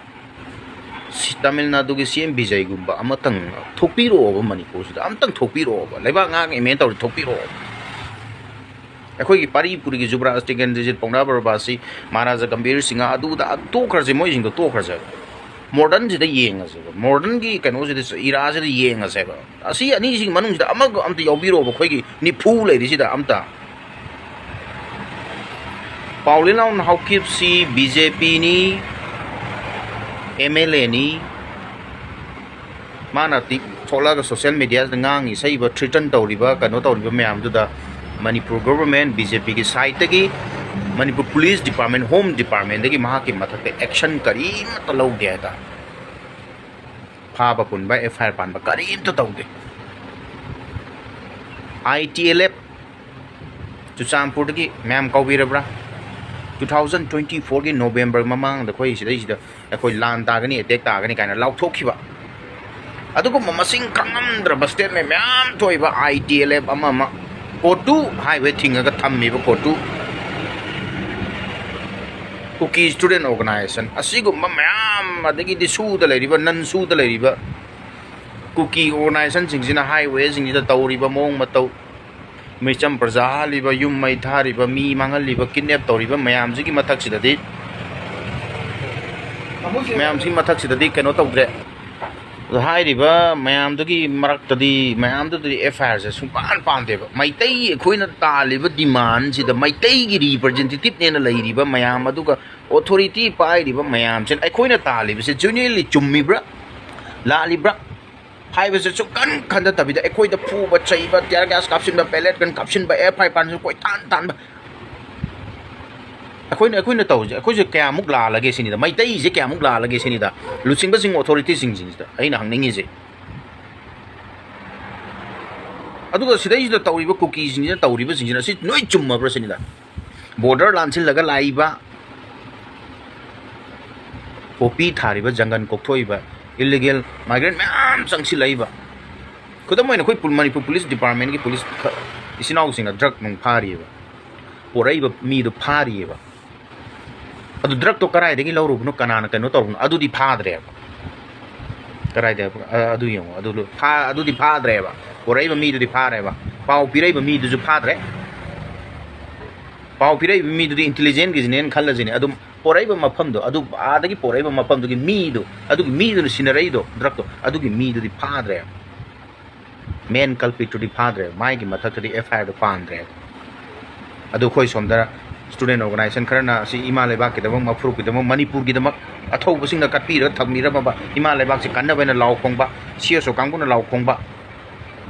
ꯁꯤ-, ꯇꯥꯃꯤꯜ ꯅꯥꯗꯨꯒꯤ ꯁꯤ ꯑꯦꯝ ꯕꯤꯖꯩꯒꯨꯝꯕ ꯑꯃꯇꯪ ꯊꯣꯛꯄꯤꯔꯛꯑꯣꯕ ꯃꯅꯤꯄꯨꯔꯁꯤꯗ, ꯑꯃꯇꯪ ꯊꯣꯛꯄꯤꯔꯛꯑꯣꯕ, ꯂꯩꯕꯥꯛ ꯉꯥꯛꯅ ꯑꯦꯝ ꯑꯦꯟ ꯇꯧꯔꯤ, ꯊꯣꯛꯄꯤꯔꯛꯑꯣꯕ꯫ ꯑꯩꯈꯣꯏꯒꯤ ꯄꯥꯔꯤꯄꯨꯔꯤꯒꯤ ꯖꯨꯕꯔꯥꯖ ꯇꯤꯀꯦꯟꯗ꯭ꯔꯖꯤꯠ, ꯄꯥꯎꯅꯥ ꯕꯔꯕꯥꯁꯤ, ꯃꯍꯥꯔꯥꯖꯥ ꯒꯝꯚꯤꯔ ꯁꯤꯡꯍ, ꯑꯗꯨꯗ ꯇꯣꯛꯈ꯭ꯔꯁꯦ, ꯃꯣꯏꯁꯤꯡꯗꯣ ꯇꯣꯛꯈ꯭ꯔꯁꯦ꯫ ꯃꯣꯗꯔꯟꯁꯤꯗ ꯌꯦꯡꯉꯁꯦꯕ, ꯃꯣꯗꯔꯟꯒꯤ ꯀꯩꯅꯣꯁꯤꯗ, ꯏꯔꯥꯁꯤꯗ ꯌꯦꯡꯉꯁꯦꯕ꯫ ꯑꯁꯤ ꯑꯅꯤꯁꯤꯒꯤ ꯃꯅꯨꯡꯁꯤꯗ ꯑꯃꯒ ꯑꯝꯇ ꯌꯥꯎꯕꯤꯔꯛꯑꯣꯕ, ꯑꯩꯈꯣꯏꯒꯤ ꯅꯤꯐꯨ ꯂꯩꯔꯤꯁꯤꯗ ꯑꯝꯇ꯫ ꯄꯥꯎꯂꯤꯅꯥꯎ ꯍꯥꯎꯀꯤꯞꯁꯤ ꯕꯤ ꯖꯦ ꯄꯤꯅꯤ, ꯑꯦꯝ ꯑꯦꯜ ꯑꯦꯅꯤ꯫ ꯃꯥꯅ ꯇꯤ-, ꯊꯣꯛꯂꯛꯑꯒ ꯁꯣꯁꯤꯌꯦꯜ ꯃꯦꯗꯤꯌꯥꯁꯤꯗ ꯉꯥꯡꯉꯤ ꯁꯛꯏꯕ, ꯊ꯭ꯔꯤꯇꯟ ꯇꯧꯔꯤꯕ, ꯀꯩꯅꯣ ꯇꯧꯔꯤꯕ ꯃꯌꯥꯝꯗꯨꯗ ꯃꯅꯤꯄꯨꯔ ꯒꯣꯚꯔꯟꯃꯦꯟ, ꯕꯤ ꯖꯦ ꯄꯤꯒꯤ ꯁꯥꯏꯠꯇꯒꯤ, ꯃꯅꯤꯄꯨꯔ ꯄꯨꯂꯤꯁ ꯗꯤꯄꯥꯔꯠꯃꯦꯟ, ꯍꯣꯝ ꯗꯤꯄꯥꯔꯠꯃꯦꯟꯗꯒꯤ ꯃꯍꯥꯛꯀꯤ ꯃꯊꯛꯇ ꯑꯦꯛꯁꯟ ꯀꯔꯤꯃꯠꯇ ꯂꯧꯗꯦ ꯍꯥꯏꯇꯥꯔꯦ꯫ ꯐꯥꯕ ꯄꯨꯟꯕ, ꯑꯦꯐ ꯑꯥꯏ ꯑꯥꯔ ꯄꯥꯟꯕ ꯀꯔꯤꯝꯇ ꯇꯧꯗꯦ꯫ ꯑꯥꯏ ꯇꯤ ꯑꯦꯜ ꯑꯦꯐ ꯆꯨꯔꯆꯥꯟꯄꯨꯔꯗꯒꯤ ꯃꯌꯥꯝ ꯀꯥꯎꯕꯤꯔꯕ꯭ꯔꯥ? Two thousand twenty fourꯒꯤ ꯅꯣꯕꯦꯝꯕꯔ ꯃꯃꯥꯡꯗ ꯑꯩꯈꯣꯏ ꯁꯤꯗꯩꯁꯤꯗ ꯑꯩꯈꯣꯏ ꯂꯥꯟ ꯇꯥꯒꯅꯤ, ꯑꯦꯇꯦꯛ ꯇꯥꯒꯅꯤ ꯀꯥꯏꯅ ꯂꯥꯎꯊꯣꯛꯈꯤꯕ, ꯑꯗꯨꯒꯨꯝꯕ ꯃꯁꯤꯡ ꯈꯪꯉꯝꯗ꯭ꯔꯕ ꯁ꯭ꯇꯦꯠꯃꯦꯟ ꯃꯌꯥꯝ ꯊꯣꯛꯏꯕ, ꯑꯥꯏ ꯇꯤ ꯑꯦꯜ ꯑꯦꯐ ꯑꯃ ꯑꯃ, ꯀꯣꯇꯨ ꯍꯥꯏꯋꯦ ꯊꯤꯡꯉꯒ ꯊꯝꯃꯤꯕ ꯀꯣꯇꯨ, ꯀꯨꯀꯤ ꯁ꯭ꯇꯨꯗꯦꯟ ꯑꯣꯔꯒꯅꯥꯏꯖꯦꯁꯟ ꯑꯁꯤꯒꯨꯝꯕ ꯃꯌꯥꯝ, ꯑꯗꯒꯤꯗꯤ ꯁꯨꯗ ꯂꯩꯔꯤꯕ, ꯅꯟ ꯁꯨꯗ ꯂꯩꯔꯤꯕ ꯀꯨꯀꯤ ꯑꯣꯔꯒꯅꯥꯏꯖꯦꯁꯟꯁꯤꯡꯁꯤꯅ ꯍꯥꯏꯋꯦꯁꯤꯡꯁꯤꯗ ꯇꯧꯔꯤꯕ ꯃꯑꯣꯡ ꯃꯇꯧ, ꯃꯤꯆꯝ ꯄ꯭ꯔꯖꯥ ꯍꯥꯠꯂꯤꯕ, ꯌꯨꯝ ꯃꯩ ꯊꯥꯔꯤꯕ, ꯃꯤ ꯃꯥꯡꯍꯜꯂꯤꯕ, ꯀꯤꯗꯅꯦꯞ ꯇꯧꯔꯤꯕ ꯃꯌꯥꯝꯁꯤꯒꯤ ꯃꯊꯛꯁꯤꯗꯗꯤ, ꯃꯌꯥꯝꯁꯤꯒꯤ ꯃꯊꯛꯁꯤꯗꯗꯤ ꯀꯩꯅꯣ ꯇꯧꯗ꯭ꯔꯦ꯫ ꯑꯗꯣ ꯍꯥꯏꯔꯤꯕ ꯃꯌꯥꯝꯗꯨꯒꯤ ꯃꯔꯛꯇꯗꯤ, ꯃꯌꯥꯝꯗꯨꯗꯗꯤ ꯑꯦꯐ ꯑꯥꯏ ꯑꯥꯔꯁꯦ ꯁꯨꯡꯄꯥꯟ ꯄꯥꯟꯗꯦꯕ꯫ ꯃꯩꯇꯩ ꯑꯩꯈꯣꯏꯅ ꯇꯥꯜꯂꯤꯕ ꯗꯤꯃꯥꯟꯁꯤꯗ, ꯃꯩꯇꯩꯒꯤ ꯔꯤꯄ꯭ꯔꯖꯦꯟꯇꯦꯇꯤꯞꯅꯦꯅ ꯂꯩꯔꯤꯕ ꯃꯌꯥꯝ, ꯑꯗꯨꯒ ꯑꯣꯊꯣꯔꯤꯇꯤ ꯄꯥꯏꯔꯤꯕ ꯃꯌꯥꯝꯁꯤꯅ ꯑꯩꯈꯣꯏꯅ ꯇꯥꯜꯂꯤꯕꯁꯦ ꯖꯦꯅ꯭ꯌꯨꯟꯂꯤ ꯆꯨꯝꯃꯤꯕ꯭ꯔꯥ, ꯂꯥꯜꯂꯤꯕ꯭ꯔꯥ ꯍꯥꯏꯕꯁꯦ ꯁꯨꯡꯈꯟ ꯈꯟꯗꯠꯇꯕꯤꯗ, ꯑꯩꯈꯣꯏꯗ ꯐꯨꯕ ꯆꯩꯕ, tear gas ꯀꯥꯞꯁꯤꯟꯕ, pellet gun ꯀꯥꯞꯁꯤꯟꯕ, ꯑꯦꯐ ꯑꯥꯏ ꯑꯥꯔ ꯄꯥꯟꯕ, ꯀꯣꯏꯇꯥꯟ ꯇꯥꯟꯕ, ꯑꯩꯈꯣꯏꯅ, ꯑꯩꯈꯣꯏꯅ ꯇꯧꯔꯤꯁꯦ, ꯑꯩꯈꯣꯏꯁꯦ ꯀꯌꯥꯃꯨꯛ ꯂꯥꯜꯂꯒꯦ ꯁꯤꯅꯤꯗ, ꯃꯩꯇꯩꯁꯦ ꯀꯌꯥꯃꯨꯛ ꯂꯥꯜꯂꯒꯦ ꯁꯤꯅꯤꯗ, ꯂꯨꯆꯤꯡꯕꯁꯤꯡ, ꯑꯣꯊꯣꯔꯤꯇꯤꯁꯤꯡꯁꯤꯗ ꯑꯩꯅ ꯍꯪꯅꯤꯡꯉꯤꯁꯦ꯫ ꯑꯗꯨꯒ ꯁꯤꯗꯩꯁꯤꯗ ꯇꯧꯔꯤꯕ ꯀꯨꯀꯤꯁꯤꯡꯁꯤꯅ ꯇꯧꯔꯤꯕꯁꯤꯡꯁꯤꯅ ꯁꯤ ꯂꯣꯏ ꯆꯨꯝꯃꯕ꯭ꯔꯥ ꯁꯤꯅꯤꯗ? ꯕꯣꯔꯗꯔ ꯂꯥꯟꯁꯤꯜꯂꯒ ꯂꯥꯛꯏꯕ, ꯄꯣꯄꯤ ꯊꯥꯔꯤꯕ, ꯖꯪꯒꯜ ꯀꯣꯛꯊꯣꯛꯏꯕ, ꯏꯂꯤꯒꯦꯜ ꯃꯥꯏꯒ꯭ꯔꯦꯟ ꯃꯌꯥꯝ ꯆꯪꯁꯤꯜꯂꯛꯏꯕ, ꯈꯨꯗꯝ ꯑꯣꯏꯅ ꯑꯩꯈꯣꯏ ꯄꯨ-, ꯃꯅꯤꯄꯨꯔ ꯄꯨꯂꯤꯁ ꯗꯤꯄꯥꯔꯠꯃꯦꯟꯒꯤ ꯄꯨꯂꯤꯁ ꯈ-, ꯏꯆꯤꯟ ꯏꯅꯥꯎꯁꯤꯡꯅ ꯗ꯭ꯔꯒ ꯅꯨꯡ ꯐꯥꯔꯤꯑꯕ, ꯄꯣꯔꯛꯏꯕ ꯃꯤꯗꯨ ꯐꯥꯔꯤꯑꯕ꯫ ꯑꯗꯨ ꯗ꯭ꯔꯒꯇꯣ ꯀꯗꯥꯏꯗꯒꯤ ꯂꯧꯔꯨꯕꯅꯣ, ꯀꯅꯥꯅ ꯀꯩꯅꯣ ꯇꯧꯔꯨꯕꯅꯣ, ꯑꯗꯨꯗꯤ ꯐꯥꯗ꯭ꯔꯦꯕ꯫ ꯀꯗꯥꯏꯗ, ꯑ-, ꯑꯗꯨ ꯌꯦꯡꯉꯣ, ꯑꯗꯨ ꯂꯣ-, ꯐꯥ-, ꯑꯗꯨꯗꯤ ꯐꯥꯗ꯭ꯔꯦꯕ꯫ ꯄꯣꯔꯛꯏꯕ ꯃꯤꯗꯨꯗꯤ ꯐꯥꯔꯦꯕ, ꯄꯥꯎ ꯄꯤꯔꯛꯏꯕ ꯃꯤꯗꯨꯁꯨ ꯐꯥꯗ꯭ꯔꯦ꯫ ꯄꯥꯎ ꯄꯤꯔꯛꯏꯕ ꯃꯤꯗꯨꯗꯤ ꯏꯟꯇꯦꯂꯤꯖꯦꯟꯒꯤꯁꯤꯅꯦꯅ ꯈꯜꯂꯁꯤꯅꯦ꯫ ꯑꯗꯨꯝ ꯄꯣꯔꯛꯏꯕ ꯃꯐꯝꯗꯣ, ꯑꯗꯨ ꯑꯥꯗꯒꯤ ꯄꯣꯔꯛꯏꯕ ꯃꯐꯝꯗꯨꯒꯤ ꯃꯤꯗꯣ, ꯑꯗꯨꯒꯤ ꯃꯤꯗꯨꯅ ꯁꯤꯟꯅꯔꯛꯏꯗꯣ, ꯗ꯭ꯔꯛꯇꯣ, ꯑꯗꯨꯒꯤ ꯃꯤꯗꯨꯗꯤ ꯐꯥꯗ꯭ꯔꯦ꯫ ꯃꯦꯟ ꯀꯜꯄꯤꯠꯇꯨꯗꯤ ꯐꯥꯗ꯭ꯔꯦ꯫ ꯃꯥꯒꯤ ꯃꯊꯛꯇꯗꯤ ꯑꯦꯐ ꯑꯥꯏ ꯑꯥꯔꯗꯣ ꯄꯥꯟꯗ꯭ꯔꯦ꯫ ꯑꯗꯨ ꯑꯩꯈꯣꯏ ꯁꯣꯝꯗ ꯁ꯭ꯇꯨꯗꯦꯟ ꯑꯣꯔꯒꯅꯥꯏꯖꯦꯁꯟ ꯈꯔꯅ ꯑꯁꯤ ꯏꯃꯥ ꯂꯩꯕꯥꯛꯀꯤꯗꯃꯛ, ꯃꯐꯨꯔꯨꯞꯀꯤꯗꯃꯛ, ꯃꯅꯤꯄꯨꯔꯒꯤꯗꯃꯛ ꯑꯊꯧꯕꯁꯤꯡꯅ ꯀꯠꯄꯤꯔꯒ ꯊꯝꯕꯤꯔꯝꯃꯕ ꯏꯃꯥ ꯂꯩꯕꯥꯛꯁꯤ ꯀꯟꯅꯕ ꯍꯥꯏꯅ ꯂꯥꯎ ꯈꯣꯡꯕ, ꯁꯤ ꯑꯦꯁ ꯑꯣ ꯀꯥꯡꯕꯨꯅ ꯂꯥꯎ ꯈꯣꯡꯕ,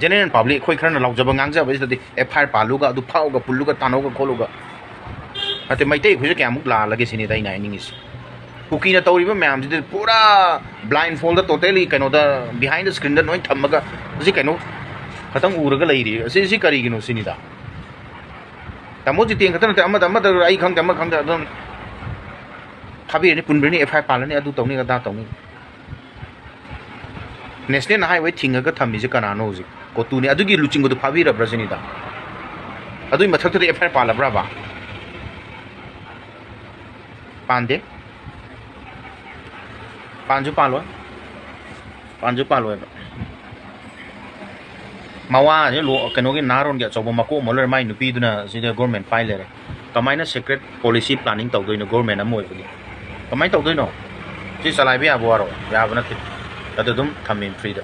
ꯖꯦꯅꯔꯦꯜ ꯄꯥꯕ꯭ꯂꯤꯛ ꯑꯩꯈꯣꯏ ꯈꯔꯅ ꯂꯥꯎꯖꯕ ꯉꯥꯡꯖꯕꯁꯤꯗꯗꯤ ꯑꯦꯐ ꯑꯥꯏ ꯑꯥꯔ ꯄꯥꯜꯂꯨꯒ, ꯑꯗꯨ ꯐꯥꯎꯒ, ꯄꯨꯜꯂꯨꯒ, ꯇꯥꯟꯅꯧꯒ, ꯈꯣꯠꯂꯨꯒ, ꯅꯠꯇꯦ, ꯃꯩꯇꯩ ꯑꯩꯈꯣꯏꯁꯦ ꯀꯌꯥꯃꯨꯛ ꯂꯥꯜꯂꯒꯦ ꯁꯤꯅꯤꯗ ꯑꯩꯅ ꯍꯥꯏꯅꯤꯡꯉꯤꯁꯦ꯫ ꯀꯨꯀꯤꯅ ꯇꯧꯔꯤꯕ ꯃꯌꯥꯝꯁꯤꯗꯤ ꯄꯨꯔꯥ ꯕ꯭ꯂꯥꯏꯟ ꯐꯣꯜꯗ, ꯇꯣꯇꯦꯂꯤ ꯀꯩꯅꯣꯗ, ꯕꯤꯍꯥꯏꯟ ꯗ ꯁ꯭ꯀ꯭ꯔꯤꯟꯗ ꯂꯣꯏ ꯊꯝꯃꯒ, ꯃꯁꯤ ꯀꯩꯅꯣ ꯈꯇꯪ ꯎꯔꯒ ꯂꯩꯔꯤ꯫ ꯑꯁꯤ, ꯁꯤ ꯀꯔꯤꯒꯤꯅꯣ ꯁꯤꯅꯤꯗ꯫ ꯇꯥꯃꯣ ꯖꯤꯇꯦꯟ ꯈꯛꯇ ꯅꯠꯇꯦ, ꯑꯃꯗ, ꯑꯃꯗ, ꯑꯩ ꯈꯪꯗꯦ, ꯑꯃ ꯈꯪꯗꯦ, ꯑꯗꯨꯝ ꯊꯥꯕꯤꯔꯅꯤ, ꯄꯨꯟꯕꯤꯔꯅꯤ, ꯑꯦꯐ ꯑꯥꯏ ꯑꯥꯔ ꯄꯥꯜꯂꯅꯤ, ꯑꯗꯨ ꯇꯧꯅꯤ, ꯑꯗꯥ ꯇꯧꯅꯤ꯫ ꯅꯦꯁꯅꯦꯜ ꯍꯥꯏꯋꯦ ꯊꯤꯡꯉꯒ ꯊꯝꯃꯤꯁꯦ ꯀꯅꯥꯅꯣ ꯍꯧꯖꯤꯛ? ꯀꯣꯇꯨꯅꯤ꯫ ꯑꯗꯨꯒꯤ ꯂꯨꯆꯤꯡꯕꯗꯨ ꯐꯥꯕꯤꯔꯕ꯭ꯔꯥ ꯁꯤꯅꯤꯗ꯫ ꯑꯗꯨꯒꯤ ꯃꯊꯛꯇꯨꯗ ꯑꯦꯐ ꯑꯥꯏ ꯑꯥꯔ ꯄꯥꯜꯂꯕ꯭ꯔꯥꯕ? ꯄꯥꯟꯗꯦ꯫ ꯄꯥꯟꯁꯨ ꯄꯥꯜꯂꯣꯏ꯫ ꯄꯥꯟꯁꯨ ꯄꯥꯜꯂꯣꯏꯕ꯫ ꯃꯋꯥꯁꯦ ꯂꯣ-, ꯀꯩꯅꯣꯒꯤ ꯅꯍꯥꯔꯣꯟꯒꯤ ꯑꯆꯧꯕ ꯃꯀꯣꯛ ꯑꯃ ꯂꯩꯔꯦ, ꯃꯥꯏ ꯅꯨꯄꯤꯗꯨꯅ ꯁꯤꯗ ꯒꯣꯔꯃꯦꯟ ꯄꯥꯏ ꯂꯩꯔꯦ꯫ ꯀꯃꯥꯏꯅ ꯁꯦꯀ꯭ꯔꯦꯠ ꯄꯣꯂꯤꯁꯤ ꯄ꯭ꯂꯥꯅꯤꯡ ꯇꯧꯗꯣꯏꯅꯣ ꯒꯣꯔꯃꯦꯟ ꯑꯃ ꯑꯣꯏꯕꯒꯤ? ꯀꯃꯥꯏꯅ ꯇꯧꯗꯣꯏꯅꯣ? ꯁꯤ ꯆꯂꯥꯏꯕ ꯌꯥꯕ ꯋꯥꯔꯣ? ꯌꯥꯕ ꯅꯠꯇꯦ꯫ ꯑꯗꯨ ꯑꯗꯨꯝ ꯊꯝꯃꯤ ꯐ꯭ꯔꯤꯗ꯫